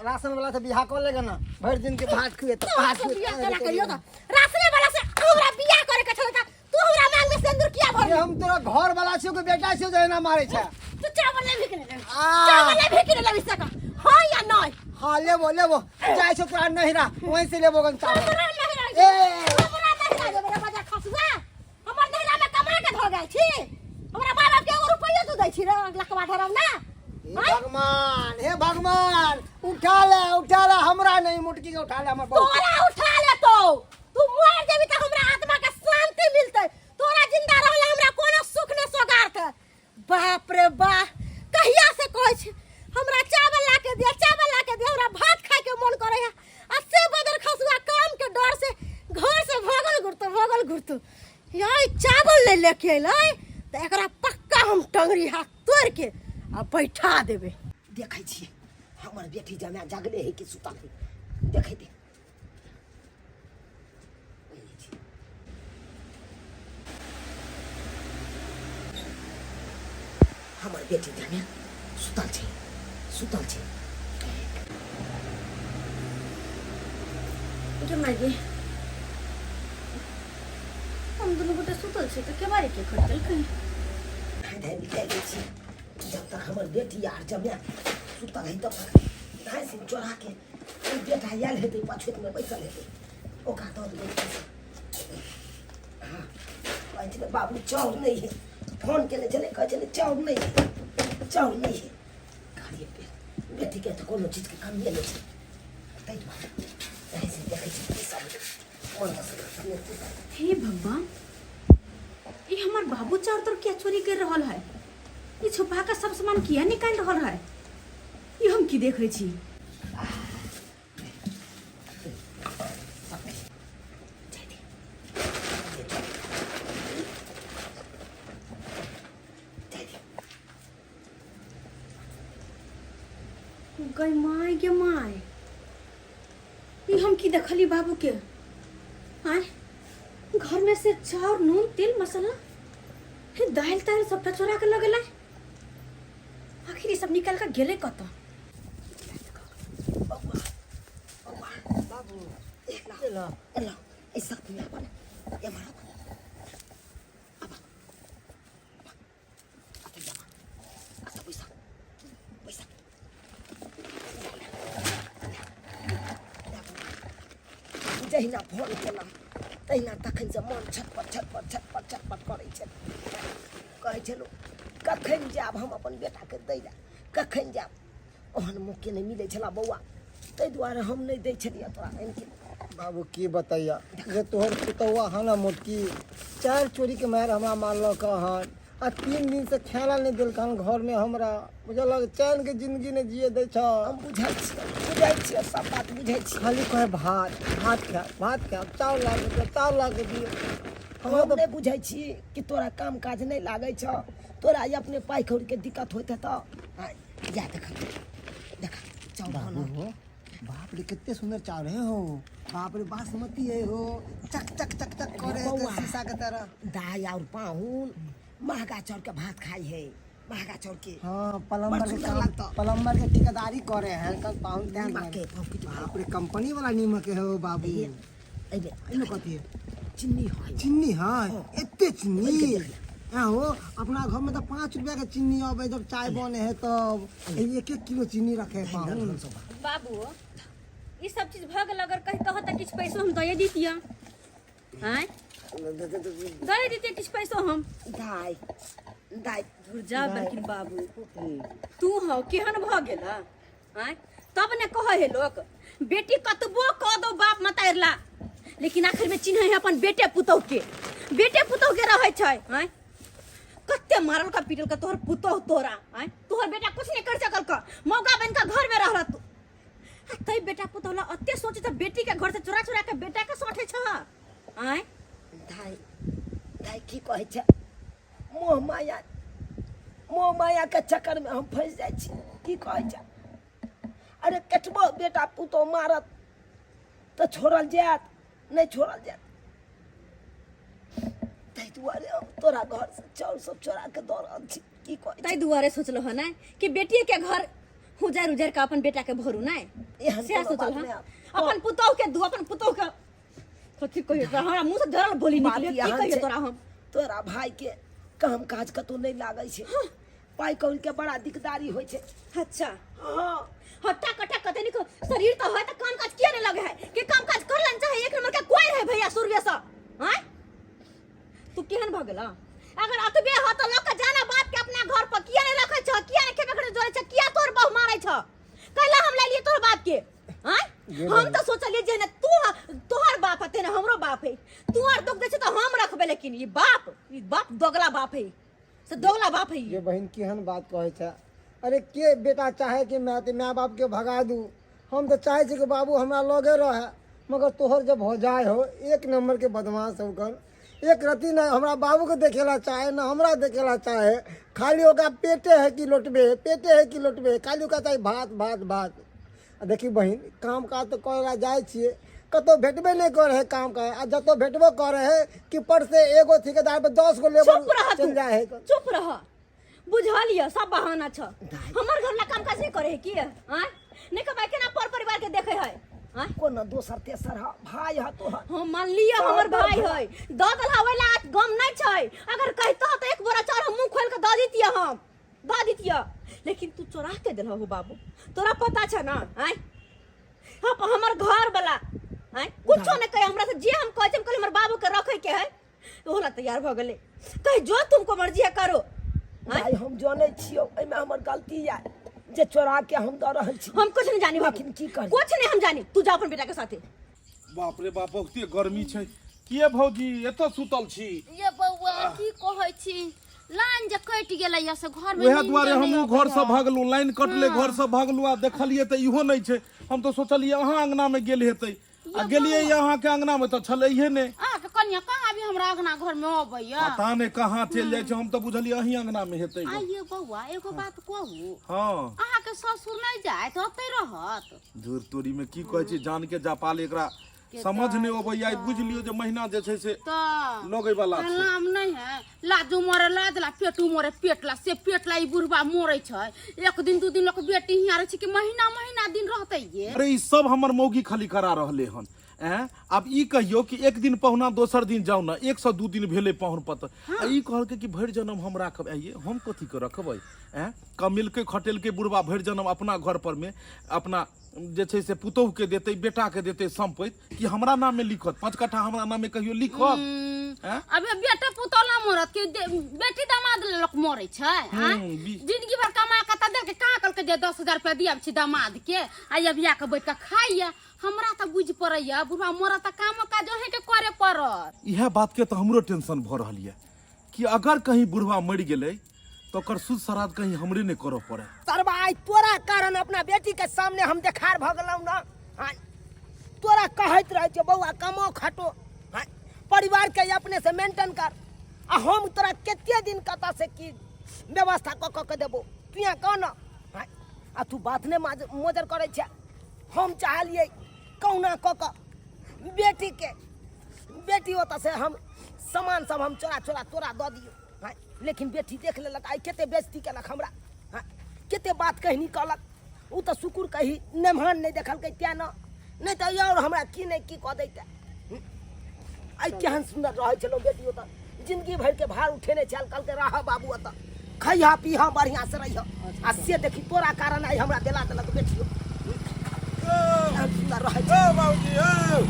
राशन वाला से बियाह कर लेगा ना, भर दिन के भात खुए तो भात तू खुए। बियाह केना करियो? त राशने वाला से हमरा बियाह करे के छलै त तू हमरा मांग में सिंदूर किया भर? हम तोरा घर वाला छियो के बेटा छियो जे एना मारे छै? तू चावल लेबही कि नहीं लेबही? आ। चावल लेबही कि नहीं लेबही से कह, हाँ या नहीं? हाँ, लेबो लेबो, जाइ छौ तोरा नहिरा, वहीं से लेबो गन चावल। हमरा नहिरा ए। हमरा नहिरा जेबै रे बजर खसुआ? हमर नहिरा में कमा के धो गेल छी। हमरा माय बाप के एगो रुपैयो तू दै छी रे लकवा धरौ ना? हे भगवान, हे भगवान, उठा ले, उठा ले हमरा, नहीं मुटकी के उठा ले हमर बहुत। तोरा उठा ले तो तू मर जेबी त हमरा आत्मा के शांति मिलतै। तोरा जिंदा रहला हमरा कोनो सुख ने सोगार्थ। बाप रे बा, कहिया से कहै छी हमरा चावल ला के दिया, चावल ला के दिया, हमरा भात खाए के मन करे है, आ से बदर खसुआ काम के डर से घर से भगल घुरतो, भगल घुरतो। यही चावल ले लेके अयलै तऽ एकरा पक्का हम टंगरी हाथ तोड़ के आ बैठा देबै। देखै छियै हमर बेटी जमाय जगले है कि सुतल है, देखै दे। हमर बेटी जमाय सुतल छै, सुतल छै। गे माय गे, हम दुनू गोटे सुतल छी तऽ केबाड़ी के खटकेलकै? धाइ निकालि दै छी। जब तक हमर बेटी आर जमाय सुतल है तब तक धाइ सिंह चोरा के ओहि बेटा आयल हेतै, पछुतमे बैसल हेतै, ओकरा दऽ देबै पैसा। हँ, कहै छलै बाबू चाउर नहि है, फोन केने छलै, कहै छलै चाउर नहि है, चाउर नहि है। कहलियै बेटीके तऽ कोनो चीजके कमिए नहि छै, ताहि दुआरे धाइ सिंह देखै छी की सब मन। हे भगवान, ई हमर बाबू चाउर तोर किया चोरी कर रहल है? ई छुपा के सब सामान किया निकाल रहल है? ई हम की देखै छी? गई my गे my, ई हम की देखली बाबू के? आय, घर में से चाउर, नून, तेल, मसाला, हे दाल ताल सबटा चोरा के लगेला। आखिर ई सब निकाल के गेले कत? बाबू एला, एहि साथमे अपन एम्हर आबऽ, आबऽ, आबऽ, आबऽ। जहिना फोन केलहुँ तहिना तखनसँ मन छटपट छटपट छटपट छटपट करै छल। कहै छलहुँ कखन जायब हम अपन बेटाके दै लए, कखन जायब? ओहन मौके नहि मिलै छला बौआ, ताहि दुआरे हम नहि दै छलियै तोरा आनिके। बाबू की बतैया जे तोहर पुतौआ हन मोटकी चारि चोरीके मारि हमरा मारलक हन आ 3 दिन से खाना नहि देलक हन घरमे हमरा, बुझलक? चैन के जिंदगी नहि जिए दै छ। हम बुझै छियै, बुझै छियै, सब बात बुझै छियै। खाली कहे भात भात खायब, भात खायब, चाउर ला के दियौ, चाउर ला के दियौ। हमरा हम तऽ नहि बुझै छी कि तोरा काम काज नहि लागै छौ, तोरा ई अपने पाइ कौड़ीके दिक्कत होइत हेतौ। या देख देख चाउर बाबू खाना। हो, बाप रे कितने सुंदर चावल है हो, बाप रे बासमती है हो, चक चक चक चक करे है बौआ। शीशा के तरह। दाई और पाहुन महंगा चाउर के भात खाई है, महंगा चाउर के। हाँ, प्लम्बर बड़ के सुंदर काम, लगता। प्लम्बर के ठेकेदारी करे हैं कल पाहुन ध्यान नीमक के, रखे। पाहुन के बाप रे कंपनी वाला नीमक है हो बाबू। एमे एमे कथी है? चीनी है। चीनी है? एते चीनी? खोल के देख ले। हाँ हो, अपना घर में तो 5 रुपया के चीनी आवे जब चाय बने है तब 1-1 किलो चीनी रखे है पाहुन। बाबू ई सब चीज भऽ गेल, अगर कही कह तऽ किछु पैसो हम दए दितियै। आँय दए दितियै किछु पैसो हम। दाई दाई धुर जा बरकिन बाबू, तू हौ केहन भऽ गेल? आँय तब ने कहै है लोक बेटी कतबो कह दो बाप मतारला, लेकिन आखिर में चिन्है है अपन बेटे पुतोह के, बेटे पुतोह के रहै छै। आँय कते मारल का पीटल का तोहर पुतोह तोरा, आँय तोहर बेटा कुछ नहीं कर सकल का, मौका बन का घर में रह तू। आ तै बेटा पुतोह ला अते सोचे त बेटी के घर से चोरा चोरा के बेटा के सौंठे छ। आँय दाई दाई की कहै छै, मोह माया, मोह माया के चक्कर में हम फंस जाइ छी। की कहै छै? अरे कतबो बेटा पुतोह मारत तऽ छोड़ल जायत नहि, छोड़ल जायत। ताहि दुआरे हम तोरा घर से चाउर सब चोरा के दऽ रहल छी। की कहै ताहि दुआरे सोचलहुँ हँ नहि कि बेटिए के घर उजारि उजारि के अपन बेटा के भरू नहि, एहन सएह कोनो सोचल बात हँ। नहि। अपन पुतोह के दू, अपन पुतोह के कथी कहियो तोरा, हमरा मुँह से जरल बोली बात निकले, की एहन कहियो छै, तोरा हम? तोरा भाई के काम काज कतौ नहि लागै छै, पाइ कौड़ी के बड़ा दिकदारी होइ छै। अच्छा। हाँ। हट्टा कट्टा कते निक शरीर तो है, तो काम काज किया नहीं लगे है कि काम काज कर लेना चाहे? एक नंबर के कोई रहे भैया सूर्य से। हाँ तू केहन भ गेला? अगर अतबे हो तो लोग के जाना बाप के अपना घर पर किया नहीं रखे छ, किया नहीं खेबे करे जोरे छ, किया तोर बहु मारे छ? कैला हम ले लिए तोर बाप के? हाँ हम तो सोचलिए जे ने तू तोहर बाप हते ने हमरो बाप है, तू और दुख दे छ तो हम रखबे, लेकिन ई बाप, ई बाप दोगला बाप है, से दोगला बाप है। ये बहन केहन बात कहै छै? अरे के बेटा चाहे कि माय बाप के भगा दू? हम तो चाहे छी कि बाबू हमरा लगे रहे, मगर तोहर जब हो जाए हो एक नंबर के बदमाश हो कर, एक रति ना हमरा बाबू के देखेला चाहे ना हमरा देखेला चाहे, खाली ओकरा पेटे है कि लोटबे, पेटे है कि लोटबे, खाली ओकरा चाही भात भात भात। आ देखी बहिन, काम काज तऽ करै जाइ छियै, कतौ भेटबे नहि करै है काम काज, आ जतौ भेटबो करै है कि पर से एगो ठेकेदार पर 10 गो लेबर चुप रह तू, चलि जाइ है। चुप रह, बुझल ये सब बहाना छ। हमर घर ला काम काज नहीं करे है की? आँय नहीं कमाई केना पर परिवार के देखे है? आँय कोनो दोसर तेसर ह भाई ह तोहर? हम मान लिअ हमर भाई है, दऽ देलहा ओहि ला गम नहीं छै। अगर कहता तो एक बोरा चाउर हम मुंह खोल के दऽ दितियै, हम दऽ दितियै, लेकिन तू चोरा के देलह हो बाबू, तोरा पता छ ना? आँय हम हमर घर वाला आँय कुछो नहीं कहे हमरा से, जे हम कहै छी, हम कहलियै हमर बाबू के रखे के है, ओहो ला तैयार भऽ गेलै, कहे जो तुमको मर्जी है करो। आँय? भाई हम जनै छियौ एहिमे हमर गलती यऽ जे चोरा के हम दऽ रहल छी। हम कुछ नहीं जानी बाबू। लेकिन की करी? कुछ नहीं हम जानी, तू जा अपन बेटा के साथे। बाप रे बाप, बहुते गर्मी छै। किए भौजी एतऽ सुतल छी? ये बौआ की कहै छी, लाइन जे कटि गेलै से घर में उएह नींदे दुआरे नहि हमहूँ अबै घर से है। भागलहुँ, लाइन कटले घर से भागलहुँ आ देखलियै तऽ इहो नहि छै। हम तऽ सोचलियै अहाँ अंगना मे गेल हेतै, आ गेलियै अहाँके अंगना मे तऽ छलैहे नहि। अहाँके कनिया कहाँ अभी हमरा अंगना घर में अबैया? पता नहि कहाँ चलि जाइ छै, हम तऽ बुझलियै अहीं अंगना मे हेतै। आ ये बौआ एगो बात कहू? हँ। अहाँके ससुर नहि जायत, ओतै रहत? धूर तोरी में की कहै छी, जान के जापाल एकरा समझ नहि अबैया। बुझि लियौ जे महीना जे छै से तऽ लगै वाला छै। नाम नहि है, लाजो मरे लाज ला, पेटू मरे पेट ला, से पेट ला ई बुढ़बा मरे छै। एक दिन दू दिन लोक बेटी हियाँ रहै छै कि महीना महीना दिन रहतै ये? अरे ई सब हमर मौगी खाली करा रहले हन। एँ आब ई कहियौ कि एक दिन पहुना दोसर दिन जाउ ने, 1 से 2 दिन भेलै पाहुन पत, आ ई कहलकै कि भरि जनम हम राखब। आइये हम कथी के रखबै? एँ कमेलकै खटेलकै बुढ़बा भरि जनम अपना घर पर में अपना जे छै से पुतोहु के देतै बेटा के देतै सम्पति कि हमरा नाम में लिखत 5 कट्ठा हमरा नाम में कहियो लिखत हैं? अबे बेटा पुतोह ना मरत कि बेटी दामाद ले लोक मरे छै आँय? जिंदगी भर कमा के त देलकै कहाँ कहलकै जे 10,000 रुपया दियाब छी दामाद के आ अभी आके बैठ के खाइए हमरा तऽ बुझि पड़ैया बुढ़वा मरत तऽ कामो काज अहेंके करे पड़त इएह बात के तऽ हमरो टेंशन भऽ रहल यऽ कि अगर कहीं बुढ़वा मरि गेलै तऽ ओकर सुद श्राद्ध कहीं हमरे नहि करऽ पड़े सरबा आइ तोरा कारण अपना बेटी के सामने हम देखार भऽ गेलहुँ ना आँय, तोरा कहैत रहै छियौ बौआ कमाओ खटो आँय, परिवार के अपने से मेंटेन कर आ हम तोरा कते दिन कतऽ से की व्यवस्था कऽ कऽ के देबो तू यहाँ कह ना आँय, आ तू बात नहि मोजर करै छै हम चाहलियै कहुना कऽ कऽ बेटीके बेटी ओतऽ से हम सामान सब हम चोरा चोरा तोरा दऽ दियौ हँ लेकिन बेटी देख लेलक आइ कते बेइज्जती केलक हमरा हँ कते बात कहनी कहलक ओ तऽ शुकुर कही नेमहान नहि देखलकै तेँ ने नहि तऽ आओर हमरा की नहि की कऽ दैते आइ केहन सुन्दर रहै छलहुँ बेटी ओतऽ जिंदगी भरिके भार उठेने छल कहलकै रह बाबू ओतऽ खैहऽ पीहऽ बढ़िआँ से रहिहऽ आ से देखी तोरा कारण आइ हमरा देला देलक बेटियो केहन सुन्दर रहै छै ए बाबूजी ए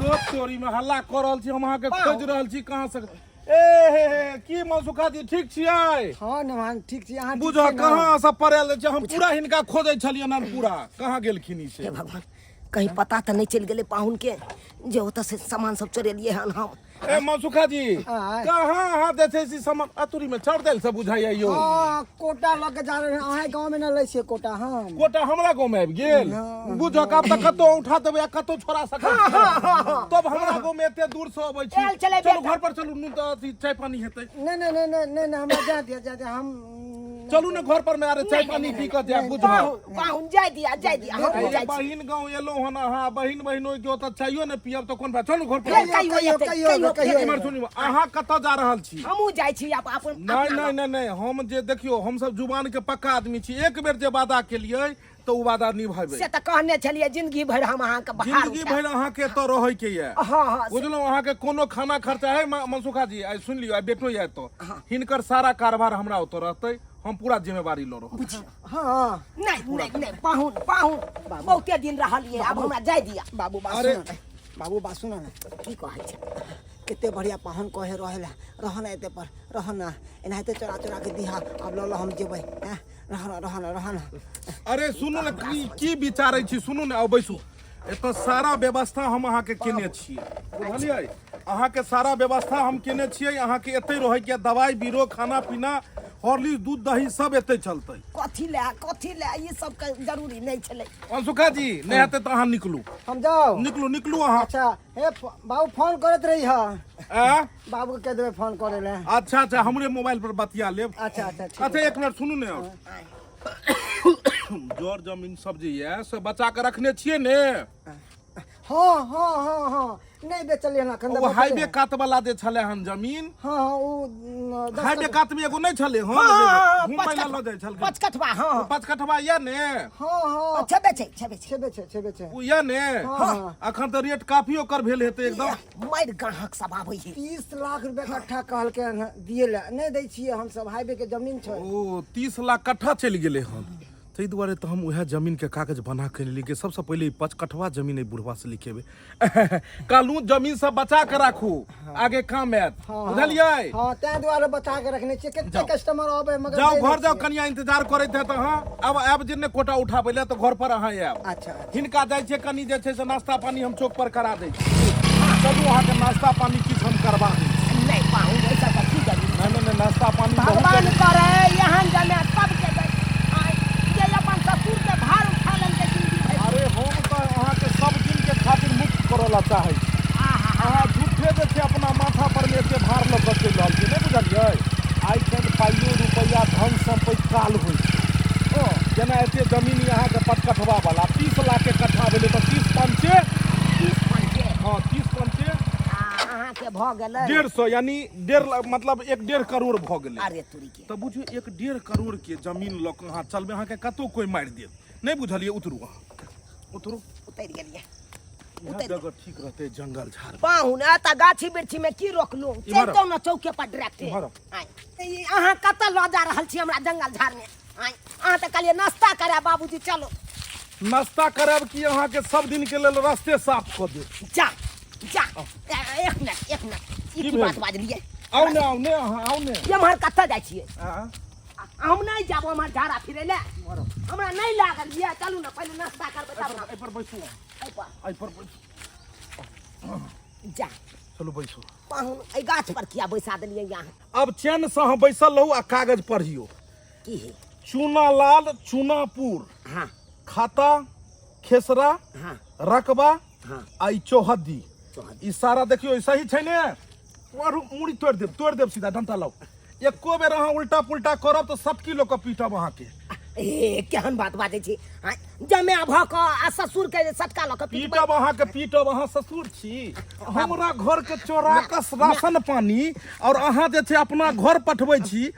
दोस्त चोरी में हल्ला कऽ रहल छी हम अहाँके खोजि रहल छी कहाँ से ए हे हे की मनसुखा जी ठीक छियै हँ नवान ठीक छी अहाँ ठीक बुझ छियै ने? कहाँ से पड़ायल छै हम पूरा हिनका खोजै छलियनि हन पूरा कहाँ गेलखिन ई से हे भगवान कहीं पता तऽ नहि चलि गेलै पाहुनके जे ओतऽ से सामान सब चोरेलियै हन हम ए मनसुखा जी आँय। कहाँ अहाँ जे छै से सामान अतुरी में चढ़ देल से बुझाइया यौ हँ कोटा लऽ के जा रहल अहाँ गाँव में न लै छियै कोटा हम कोटा हमरा गाँव में आबि गेल बुझक आब तऽ कतौ उठा देबै आ कतौ छोड़ा सकै छी। तब हमरा गाँव में एते दूर से अबै छी चल चलै चलू बेटा। घर पर चलू नून तऽ अथी चाय पानी हेतै नहि नहि नहि नहि नहि नहि हमरा जा दिअ जा दिअ हम चलू ने घर पर में अरे चाय पानी पी कऽ जायब बुझल पाहुन पाहुन जाय दिया जाय दिया हम अरे जाइ छी बहिन गाँव एलहुँ हन अहाँ बहिन बहिनो के ओतऽ चायो ने पियब तऽ कोन बात चलू घर पर फेर कहियो कहियो, एतै, कहियो, कहियो कहियो। फेर इम्हर सुनियौ अहाँ कतऽ जा रहल छी हमहूँ जाइ छी आब अपन नहि अपना नहि नहि नहि हम जे देखियौ हमसब जुबान के पक्का आदमी छी एक बेर जे वादा केलियै तऽ ओ वादा निभेबै से तऽ कहने छलियै जिंदगी भरि हम अहाँके भार जिंदगी उठायब। भरि अहाँके एतऽ रहै के यऽ हँ हँ से- बुझलहुँ अहाँके कोनो खाना खर्चा है मनसुखा जी आइ सुनि लियौ आइ बेटो यऽ एतऽ हिनकर सारा कारबार हमरा ओतऽ रहतै हम पूरा जिम्मेवारी लऽ रहल छी। हँ नहि नहि नहि पाहुन पाहुन बहुते दिन रहलियै आब हमरा जाय दिअ बाबू बात अरे- सुन ने बाबू बात सुन ने की कहै छै कते बढ़िया पाहुन कहे रहे ला रह ना एते पर रह ना एनाहिते चोरा चोरा के दिहा आब लऽ लऽ हम जेबै हैं रह ना रह ना रह ना अरे सुनू ने की की विचारै छी सुनू ने आउ बैसू एतऽ सारा व्यवस्था हम अहाँके केने छियै बुझलियै अहाँके सारा व्यवस्था हम केने छियै अहाँके एतै रहैके दवाइ बीरो खाना पीना हॉर्लिक्स दूध दही सब एतै चलतै कथी लए कथी लए ई सबके जरूरी नहि छलै अंशुखा जी नहि हेतै तऽ अहाँ निकलू हम जाउ निकलू निकलू अहाँ अच्छा हे बाबू फोन करैत रही हा आ? बाबू के कहि देबै फोन करै लए अच्छा अच्छा हमरे मोबाइल पर बतिया लेब अच्छा अच्छा ठीक अच्छा एक मिनट सुनू ने और जर जमीन सब जे यऽ से बचा के रखने छियै ने हँ हँ हँ हँ नहि बेचलियै हन एखन तऽ ओ बचले हाईवे हन। कात वाला जे छलै हन जमीन हँ हँ ओ न, दस हाईवे कात में एगो नहि छलै हन हँ, घुमय लए लऽ जाइ छलखिन पचकठवा हँ ओ पचकठवा यऽ ने हँ हँ छेबे छै छेबे छै छेबे छै छेबे छै ओ यऽ ने हँ अखन तऽ रेट काफी ओकर भेल हेतै एकदम मारि ग्राहक सब आबै है 30 लाख रुपया कट्ठा कहलकै हन दिए लए नहि दै छियै हमसब हाईवे के जमीन छै ओ 30 लाख कट्ठा चलि गेलै हन ताहि दुआरे तऽ हम उएह जमीनके कागज बना के लेलियै कि सबसँ पहिले ई पचकठवा जमीन एहि बुढ़वा से लिखेबै कहलहुँ जमीन सब बचा के राखू आगे काम आयत बुझलियै हँ ताहि दुआरे बचा के रखने छियै कते जाउ। कस्टमर अबै मगर जाउ दै नहि घर जाउ छियै। कनिया इंतजार करैत हेत अहाँ आब आयब जे ने कोटा उठाबै लए तऽ घर पर अहाँ आयब अच्छा अच्छा हिनका जाइ छै कनि जे छै से नाश्ता पानी हम चौक पर करा दै छी चलू अहाँके नाश्ता पानी किछु हम करबा दै छी नहि पाहुन ऐसा तऽ की जरूरी नहि नहि नहि नाश्ता पानी बहुत भगवान जरूरी। करे एहन जमे सबके दै आय, जे अपन ससुर के भार उठा लेलकै जिंदगी भरि अरे हम तऽ अहाँके सब दिन के खातिर मुक्त करऽ ला चाहै छी अहाँ झूठे जे छै अपना माथा पर मे एते भार लऽ कऽ चलि रहल छी नहि बुझलियै आइ काल्हि पाइयो रुपैआ धन सम्पति काल होइ छै जेना एते जमीन यऽ अहाँके पटकठवा वाला 30 लाख के कट्ठा भेलै तऽ 30 पंचे 30 पंचे हँ 30 पंचे आ अहाँके भऽ गेलै 150 यानी 1.5 लाख मतलब 1.5 करोड़ भऽ गेलै अरे तुरी के तऽ बुझियौ 1.5 करोड़ के जमीन लऽ कऽ अहाँ चलबै अहाँके कतहु कोइ मारि देत नहि बुझलियै उतरू अहाँ उतरू उतरि गेलियै इएह जगह ठीक रहतै जंगल झाड़ पाहुन एतऽ गाछी वृक्षी में की रोकलहुँ इम्हर चलितहुँ ने चौके पर डायरेक्ट इम्हर आउ। आय ई अहाँ कतऽ लऽ जा रहल छी हमरा जंगल झाड़ में आय अहाँ तऽ कहलियै नाश्ता करा बाबूजी चलो नाश्ता करब कि अहाँके सब दिन के लेल रास्ते साफ कऽ देब जा जा एक मिनट एक मिनट ई की की भेल? बात बाजलियै आउ ने आउ ने अहाँ आउ ने एम्हर कतऽ जाइ छियै आँ? हम नहि जाब एम्हर झाड़ा फिरै लए हमरा नहि लागल यऽ चलू ने पहिले नाश्ता करबै तब ने एहि पर बैसू अहाँ, एहिपर एहि पर बैसू जा चलू बैसू पाहुन एहि गाछ पर किया बैसा देलियै यहाँ अब चैन से अहाँ बैसल रहू आ कागज पढ़ियौ की है चूनालाल चूनापुर हाँ खाता खेसरा हाँ रकबा हाँ आ ई चौहद्दी चौहद्दी। ई सारा देखियौ ई सही छै ने आरू मुड़ी तोड़ि देब तोड़ि देब सीधा डंटा लाउ एको बेर अहाँ उल्टा पुल्टा करब तऽ सटकी लऽ कऽ पीटब अहाँके ए केहन बात बाजै छी आँय, जमे भऽ कऽ आ ससुर के सटका लऽ कऽ पीटबै पीटब अहाँके पीटब अहाँ ससुर छी हमरा घर के चोरा कऽ राशन पानी और अहाँ जे छै अपना घर पठबै छी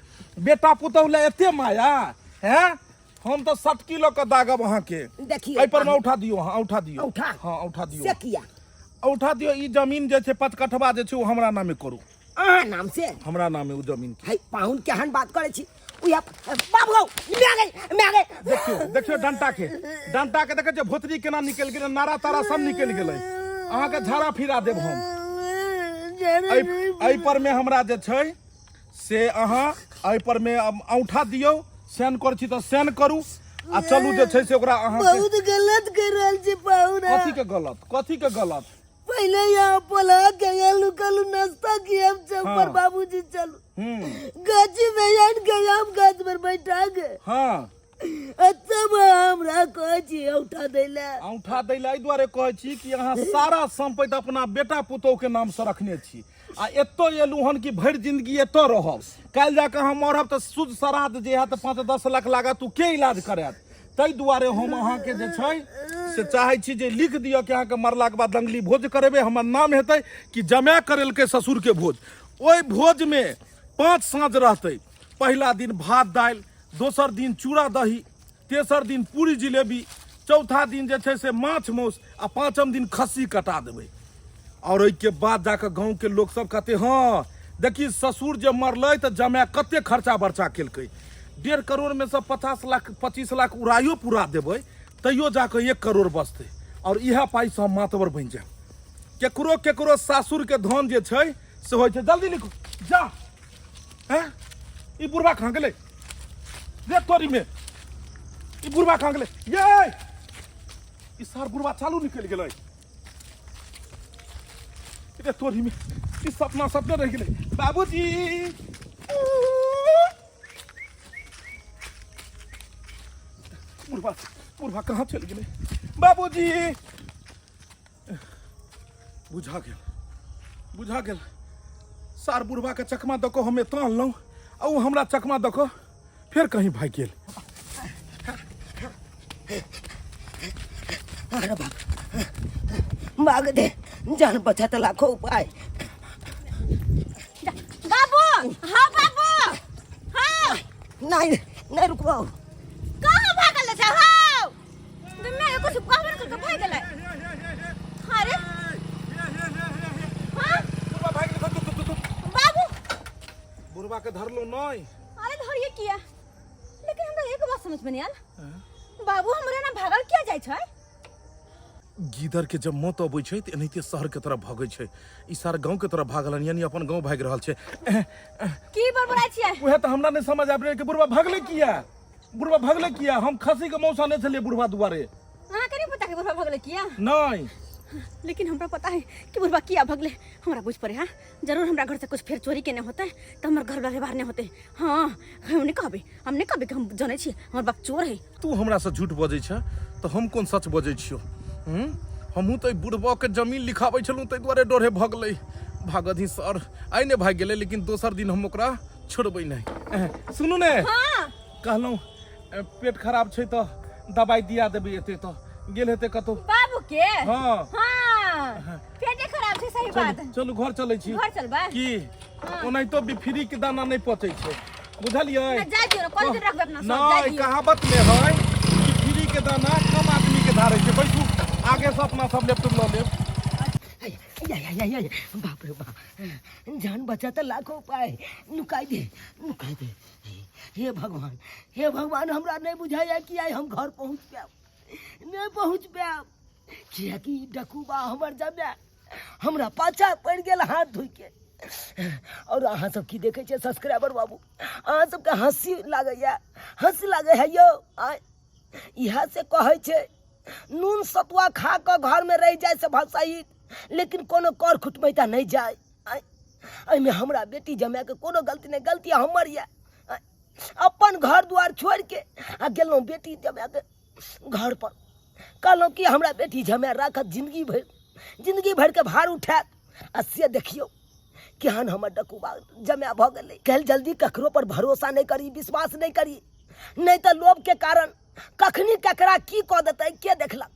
बेटा पुतहु लए एते माया हैं हम तऽ सटकी लऽ कऽ दागब अहाँके देखियौ एहि पर मे उठा दियौ अहाँ उठा दियौ औंठा? हाँ उठा दियौ से किया उठा दियौ ई जमीन जे छै पचकठवा जे छै ओ हमरा नामे करू अहाँ नाम से हमरा नामे ओ जमीन के है पाहुन केहन बात करै छी उहे बाबू गौ मैं गई मैं गई देखियौ देखियौ डंटा के डंटा के देखै छियै भोतरी केना निकलि गेलै नारा तारा सब निकलि गेलै अहाँके झाड़ा फिरा देब हम एहि एहि पर मे हमरा जे छै से अहाँ एहि पर मे औंठा दियौ सेन करै छी तऽ सेन करू आ चलू जे छै से ओकरा अहाँ बहुत गलत कर रहल छी पाहुन कथी के गलत कथी के गलत पहले यहाँ पला के यहाँ लुकल नाश्ता किया हम चौक पर हाँ। बाबूजी चलो हम्म गाछी में आन के हम गाछ पर बैठा के हाँ अच्छा हमरा कहै छी औठा दै लए औंठा दै लए एहि दुआरे कहै छी कि अहाँ सारा सम्पति अपना बेटा पुतोह के नाम से रखने छी आ एतऽ एलहुँ हन कि भरि जिंदगी एतऽ रहब काल्हि जाकऽ हम मरब तऽ शुद्ध श्राद्ध जे हैत 5-10 लाख लागत ओ के इलाज करायत ताहि दुआरे हम अहाँके जे छै से चाहै छी जे लिख दिअ कि अहाँके मरलाके बाद दंगली भोज करेबै हमर नाम हेतै कि जमाए करेलकै ससुरके भोज ओहि भोजमे 5 साँझ रहतै पहिला दिन भात दालि दोसर दिन चूड़ा दही तेसर दिन पूरी जिलेबी चौथा दिन जे छै से माछ माउस आ पाँचम दिन खस्सी कटा देबै और ओहिके बाद जाकऽ गाँवके लोक सब कहतै हँ देखी ससुर जे मरलै तऽ जमाए कते खर्चा बर्चा केलकै 1.5 करोड़ में से 50 लाख 25 लाख उड़ाइयो पूरा देबै तैयो जाकऽ 1 करोड़ बचतै और इएह पाइसँ हम मातबर बनि जायब केकरो केकरो सासुरके धन जे छै से होइ छै जल्दी लिखू जा हैं ई बुढ़बा कहाँ गेलै रे तोरी में ई बुढ़बा कहाँ गेलै ये ई सार बुढ़बा चालू निकलि गेलै रे तोरी में ई सपना सपने रहि गेलै बाबूजी बुढ़बा बुढ़बा कहाँ चलि गेलै बाबूजी बुझा गेल बुझा गेल सार बुढ़बा के चकमा दऽ कऽ हम एतऽ अनलहुँ आ ओ हमरा चकमा दऽ कऽ फेर कहीं भागि गेल अरे बाप भाग दे जान बचा तो लाखों उपाय बाबू हाँ बाबू हाँ नहीं नहीं रुकबो कहाँ भागल छै हाँ मैं कुछ कहबे न करके भाग गेलै अरे हाँ बुढ़बा भागि गेल तू तू तू बाबू बुढ़बा के धरलहुँ नहि अरे धरिए किया लेकिन हमरा एक बात समझ में नहीं आयल बाबू हमरा ना भागल किया जाइ छै गीदड़ के जब मौत अबै छै तऽ एनाहिते शहर के तरफ भगै छै ई सार गाँव के तरफ भागल हन यानी अपन गाँव भागि रहल छै की बड़बड़ाइ छियै उएह तऽ हमरा नहि समझ आबि रहै कि बुढ़बा भगलै किया बुढ़बा भगलै किया हम खसी के मौसा नहि छलियै बुढ़बा दुआरे अहाँ के नहीं पता कि बुढ़वा भगले किया नहि लेकिन हमरा पता है कि बुढ़वा किया भगले हमरा बुझ पड़े हाँ जरूर हमरा घर से कुछ फेर चोरी केने होते तो हमर घर वाले बाहर नहीं होते हाँ हम नहीं कहबे हम नहीं कहबे कि हम जाने छी हमर बाप चोर है तू हमरा से झूठ बजै छ तऽ हम कोन सच बजै छियौ हमहूँ तऽ बुढ़बा के जमीन लिखाबै छलहुँ ताहि दुआरे डरे भगलै भागत ही सर आइ नहि भागि गेलै लेकिन दोसर दिन हम ओकरा छोड़बै नहि सुनू ने हाँ कहलहुँ पेट खराब छै तऽ दबाइ दिया देबै एते तऽ गेल हेतै कतौ बाबू के हाँ हाँ पेटे खराब छै सही बात चलू चलू घर चलै छी घर चलबै की ओनाहितो भी फ्री के दाना नहि पचै छै बुझलियै ना, जाय दियौ ना, कोन दिन रखबै अपना सब, जाय नहि दियौ। कहावत मे है कि फ्री के दाना कम आदमी के धारै छै बैठू आगे से अपना सब लैपटॉप लऽ लेब या या या या बाप रे बाप जान बचा तो लाखों उपाय नुकाई दे नुकाई दे हे भगवान हे भगवान हमरा नहीं बुझाया कि आइ हम घर पहुंच पाएब नहि पहुँच पायब, किएकि ई डकूबा हमर जमाए हमरा पाछा पड़ि गेल हाथ धोइके। आओर अहाँ सब की देखै छियै सब्सक्राइबर बाबू? अहाँ सबके हँसी लागैए? हँसी लागै है यौ? आँय, इएह से कहै छै नून सतुआ खा कऽ घरमे रहि जाइ से भसाइत, लेकिन कोनो कर खुटमैता नहि जाय। आँय, एहिमे हमरा बेटी जमाएके कोनो गलती नहि, गलती हमर यऽ। आँय, अपन घर दुआर छोड़िके आ गेलहुँ बेटी जमाएके घर पर, कहलहुँ कि हमरा बेटी जमाए राखत जिंदगी भरि, जिंदगी भरिके भार उठायत, आ से देखियौ केहन हमर डकुबा जमाए भऽ गेलै। काल्हि जल्दी ककरो पर भरोसा नहि करी, विश्वास नहि करी, नहि तऽ लोभके कारण कखनी ककरा की कऽ देतै के देखलक।